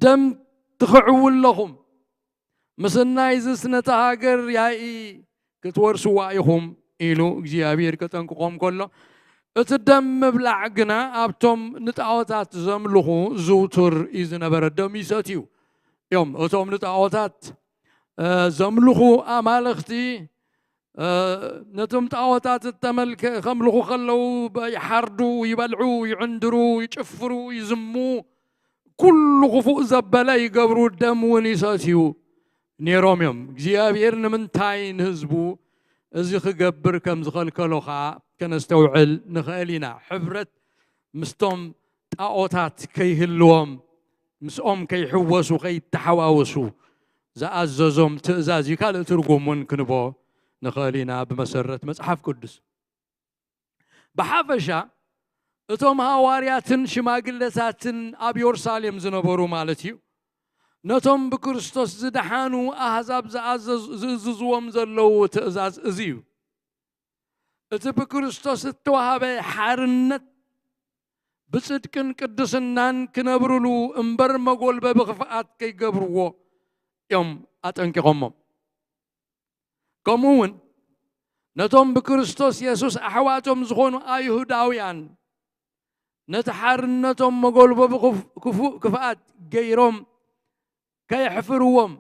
ደም ትኽዕዉ ኣለኹም፣ ምስናይ ዝስ ነታ ሃገር ያኢ ክትወርስዋ ኢኹም ኢሉ እግዚኣብሔር ከጠንቅቖም ከሎ፣ እቲ ደም ምብላዕ ግና ኣብቶም ንጣዖታት ዘምልኹ ዝውቱር እዩ ዝነበረ። ደም ይሰትዩ እዮም። እቶም ንጣዖታት፣ እ፣ ዘምልኹ ኣማልኽቲ፣ እ፣ ነቶም ጣዖታት እተመልከ-፣ ከምልኹ ከለዉ፣ በ-፣ ይሓርዱ፣ ይበልዑ፣ ይዕንድሩ፣ ይጭፍሩ፣ ይዝሙ፣ ኩሉ ክፉእ ዘበለ ይገብሩ፣ ደም እውን ይሰትዩ ነይሮም እዮም። እግዚኣብሔር ንምንታይ ንህዝቡ እዚ ክገብር ከም ዝኸልከሎ ኸዓ ከነስተውዕል ንኽእል ኢና። ሕብረት ምስቶም ጣዖታት ከይህልዎም፣ ምስኦም ከይሕወሱ፣ ከይተሓዋወሱ ዝኣዘዞም ትእዛዝ እዩ። ካልእ ትርጉም እውን ክንቦ ንኽእል ኢና ብመሰረት መጽሓፍ ቅዱስ። ብሓፈሻ እቶም ሃዋርያትን ሽማግለታትን ኣብ የሩሳሌም ዝነበሩ ማለት እዩ፣ ነቶም ብክርስቶስ ዝደሓኑ ኣህዛብ ዝኣዘዝ-፣ ዝእዝዝዎም ዘለዉ ትእዛዝ እዚ እዩ። እቲ ብክርስቶስ እተዋህበ ሓርነት ብጽድቅን ቅድስናን ክነብርሉ እምበር መጎልበቢ ክፍኣት ከይገብርዎ እዮም ኣጠንቂቖሞም። ከምኡ እውን ነቶም ብክርስቶስ የሱስ ኣሕዋቶም ዝኾኑ ኣይሁዳውያን ነቲ ሓርነቶም መጎልበቢ ክፍ-፣ ክፉእ ክፍኣት ገይሮም ከየሕፍርዎም፣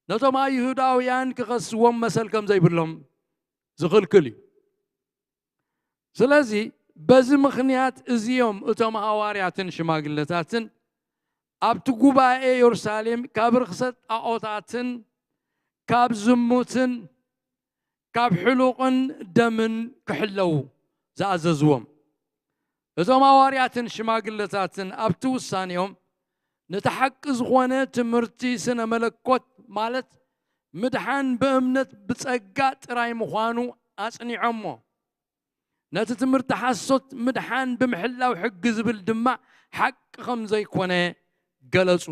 ነቶም ኣይሁዳውያን ክኸስዎም መሰል ከም ዘይብሎም ዝኽልክል እዩ። ስለዚ በዚ ምኽንያት እዚኦም እቶም ሃዋርያትን ሽማግለታትን ኣብቲ ጉባኤ የሩሳሌም ካብ ርኽሰት ጣዖታትን ካብ ዝሙትን ካብ ሕሉቕን ደምን ክሕለዉ ዝኣዘዝዎም። እቶም ሃዋርያትን ሽማግለታትን ኣብቲ ውሳኔኦም ነቲ ሓቂ ዝኾነ ትምህርቲ ስነ መለኮት፣ ማለት ምድሓን ብእምነት ብጸጋ ጥራይ ምዃኑ ኣጽኒዖሞ። ነቲ ትምህርቲ ሓሶት ምድሓን ብምሕላው ሕጊ ዝብል ድማ ሓቂ ከም ዘይኮነ ገለጹ።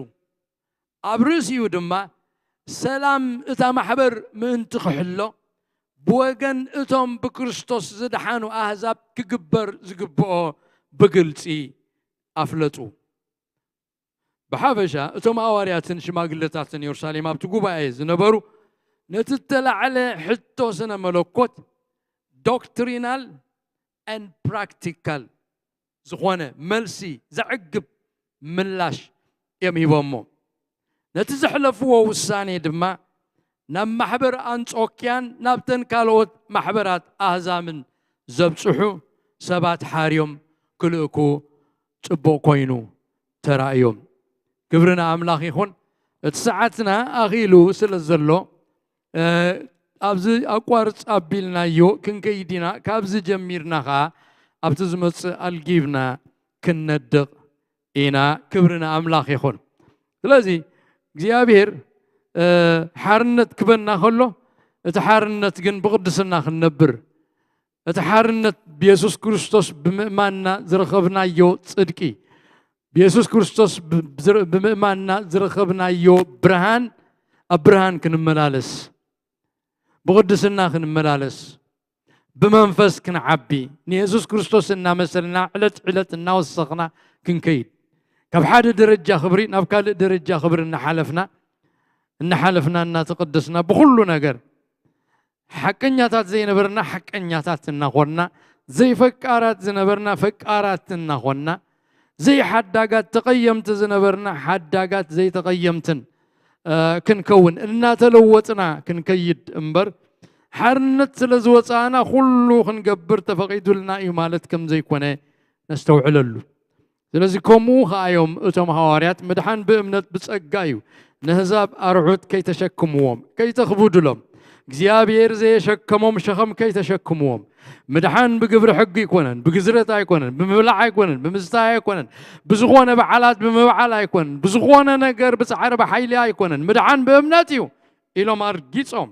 ኣብ ርእሲኡ ድማ ሰላም እታ ማሕበር ምእንቲ ክሕሎ ብወገን እቶም ብክርስቶስ ዝደሓኑ ኣህዛብ ክግበር ዝግብኦ ብግልጺ ኣፍለጡ። ብሓፈሻ እቶም ሃዋርያትን ሽማግለታትን የሩሳሌም ኣብቲ ጉባኤ ዝነበሩ ነቲ እተላዕለ ሕቶ ስነ መለኮት፣ ዶክትሪናል and ፕራክቲካል ዝኾነ መልሲ ዘዕግብ ምላሽ እዮም ሂቦሞ። ነቲ ዘሕለፍዎ ውሳኔ ድማ ናብ ማሕበር ኣንጾክያን ናብተን ካልኦት ማሕበራት ኣህዛምን ዘብጽሑ ሰባት ሓርዮም ክልእኩ ጽቡቕ ኮይኑ ተራእዮም። ክብሪ ንኣምላኽ ይኹን። እቲ ሰዓትና ኣኺሉ ስለ ዘሎ፣ እ፣ ኣብዚ ኣቋርጽ ኣቢልናዮ ክንከይድ ኢና። ካብዚ ጀሚርና ኸኣ ኣብቲ ዝመጽእ ኣልጊብና ክንነድቕ ኢና። ክብሪ ንኣምላኽ ይኹን። ስለዚ እግዚኣብሔር፣ እ፣ ሓርነት ክበና ከሎ፣ እቲ ሓርነት ግን ብቕድስና ክንነብር፣ እቲ ሓርነት ብየሱስ ክርስቶስ ብምእማንና ዝረኸብናዮ ጽድቂ፣ ብየሱስ ክርስቶስ ብ-፣ ብዝረ-፣ ብምእማንና ዝረኸብናዮ ብርሃን፣ ኣብ ብርሃን ክንመላለስ፣ ብቕድስና ክንመላለስ፣ ብመንፈስ ክንዓቢ፣ ንየሱስ ክርስቶስ እናመሰልና ዕለት ዕለት እናወሰኽና ክንከይድ፣ ካብ ሓደ ደረጃ ክብሪ ናብ ካልእ ደረጃ ክብሪ እናሓለፍና፣ እናሓለፍና እናተቐደስና ብኹሉ ነገር ሓቀኛታት ዘይነበርና ሓቀኛታት እናኾንና፣ ዘይፈቃራት ዝነበርና ፈቃራት እናኾንና፣ ዘይሓዳጋት ተቐየምቲ ዝነበርና ሓዳጋት ዘይተቐየምትን፣ እ፣ ክንከውን እናተለወጥና ክንከይድ እምበር፣ ሓርነት ስለ ዝወጻእና ኩሉ ክንገብር ተፈቒዱልና እዩ ማለት ከም ዘይኮነ ነስተውዕለሉ። ስለዚ ከምኡ ኸኣ እዮም እቶም ሃዋርያት፣ ምድሓን ብእምነት ብጸጋ እዩ፣ ነህዛብ ኣርዑት ከይተሸክምዎም፣ ከይተኽብዱሎም፣ እግዚኣብሔር ዘየሸከሞም ሸኸም ከይተሸክምዎም። ምድሓን ብግብሪ ሕጊ ኣይኮነን፣ ብግዝረት ኣይኮነን፣ ብምብላዕ ኣይኮነን፣ ብምስታይ ኣይኮነን፣ ብዝኾነ በዓላት ብምብዓል ኣይኮነን፣ ብዝኾነ ነገር ብጻዕሪ ብሓይሊ ኣይኮነን። ምድሓን ብእምነት እዩ ኢሎም ኣርጊጾም።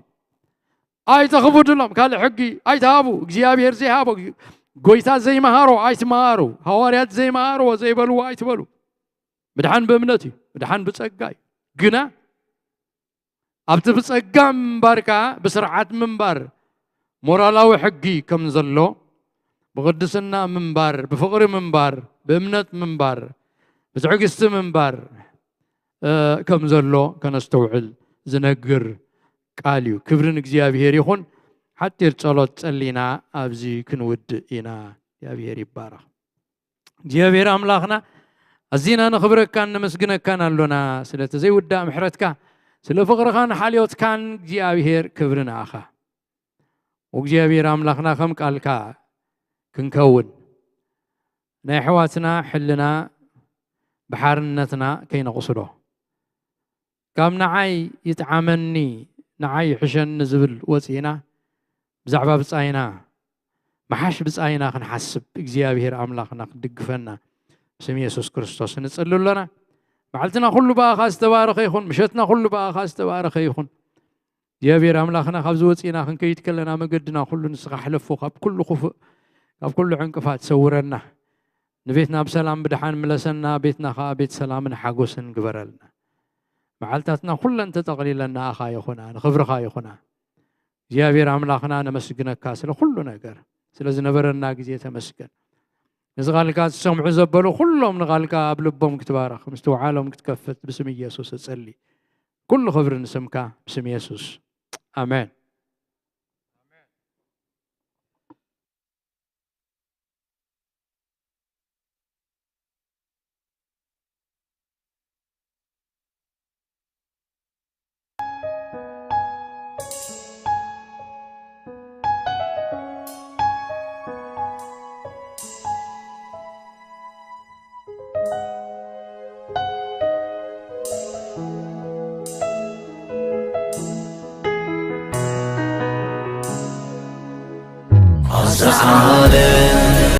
ኣይተኽብዱሎም፣ ካልእ ሕጊ ኣይትሃቡ፣ እግዚኣብሔር ዘይሃቦ። ጎይታ ዘይመሃሮ ኣይትመሃሩ፣ ሃዋርያት ዘይመሃርዎ ዘይበልዎ ኣይትበሉ። ምድሓን ብእምነት እዩ፣ ምድሓን ብጸጋ እዩ። ግና ኣብቲ ብጸጋ ምንባር ከኣ ብስርዓት ምንባር፣ ሞራላዊ ሕጊ ከም ዘሎ፣ ብቕድስና ምንባር፣ ብፍቕሪ ምንባር፣ ብእምነት ምንባር፣ ብትዕግስቲ ምንባር እ፣ ከም ዘሎ ከነስተውዕል ዝነግር ቃል እዩ። ክብሪ ንእግዚኣብሔር ይኹን። ሓጢር ጸሎት ጸሊና ኣብዚ ክንውድእ ኢና። እግዚኣብሔር ይባረኽ። እግዚኣብሔር ኣምላኽና፣ ኣዚና ነኽብረካን ነመስግነካን ኣሎና፣ ስለቲ ዘይውዳእ ምሕረትካ፣ ስለ ፍቕርኻን ሓልዮትካን። እግዚኣብሔር ክብሪ ንኣኻ። እግዚኣብሔር ኣምላኽና፣ ከም ቃልካ ክንከውን፣ ናይ ኣሕዋትና ሕልና ብሓርነትና ከይነቕስዶ፣ ካብ ንዓይ ይጥዓመኒ፣ ንዓይ ይሕሸኒ ዝብል ወፂእና፣ ብዛዕባ ብፃይና፣ ምሓሽ ብፃይና ክንሓስብ እግዚኣብሔር ኣምላኽና ክድግፈና ብስም የሱስ ክርስቶስ ንፅሊ ኣሎና። መዓልትና ኩሉ ብኣኻ ዝተባረኸ ይኹን፣ ምሸትና ኩሉ ብኣኻ ዝተባረኸ ይኹን። እግዚኣብሔር ኣምላኽና፣ ካብዚ ወፂእና ክንከይድ ከለና መገድና ኩሉ ንስኻ ሕለፎ፣ ካብ ኩሉ ክፉእ፣ ካብ ኩሉ ዕንቅፋት ሰውረና። ንቤትና ብሰላም ብደሓን ምለሰና፣ ቤትና ኸዓ ቤት ሰላምን ሓጎስን ግበረልና። መዓልታትና ኩለን ተጠቕሊለን ንኣኻ ይኹና፣ ንኽብርኻ ይኹና። እግዚኣብሔር ኣምላኽና፣ ነመስግነካ ስለ ኩሉ ነገር፣ ስለ ዝነበረና ግዜ ተመስገን። ነዚ ቓልካ ዝሰምዑ ዘበሉ ኩሎም ንቓልካ ኣብ ልቦም ክትባረኽ፣ ምስትውዓሎም ክትከፍት ብስም ኢየሱስ እጸሊ። ኩሉ ክብሪ ንስምካ ብስም የሱስ። ኣሜን።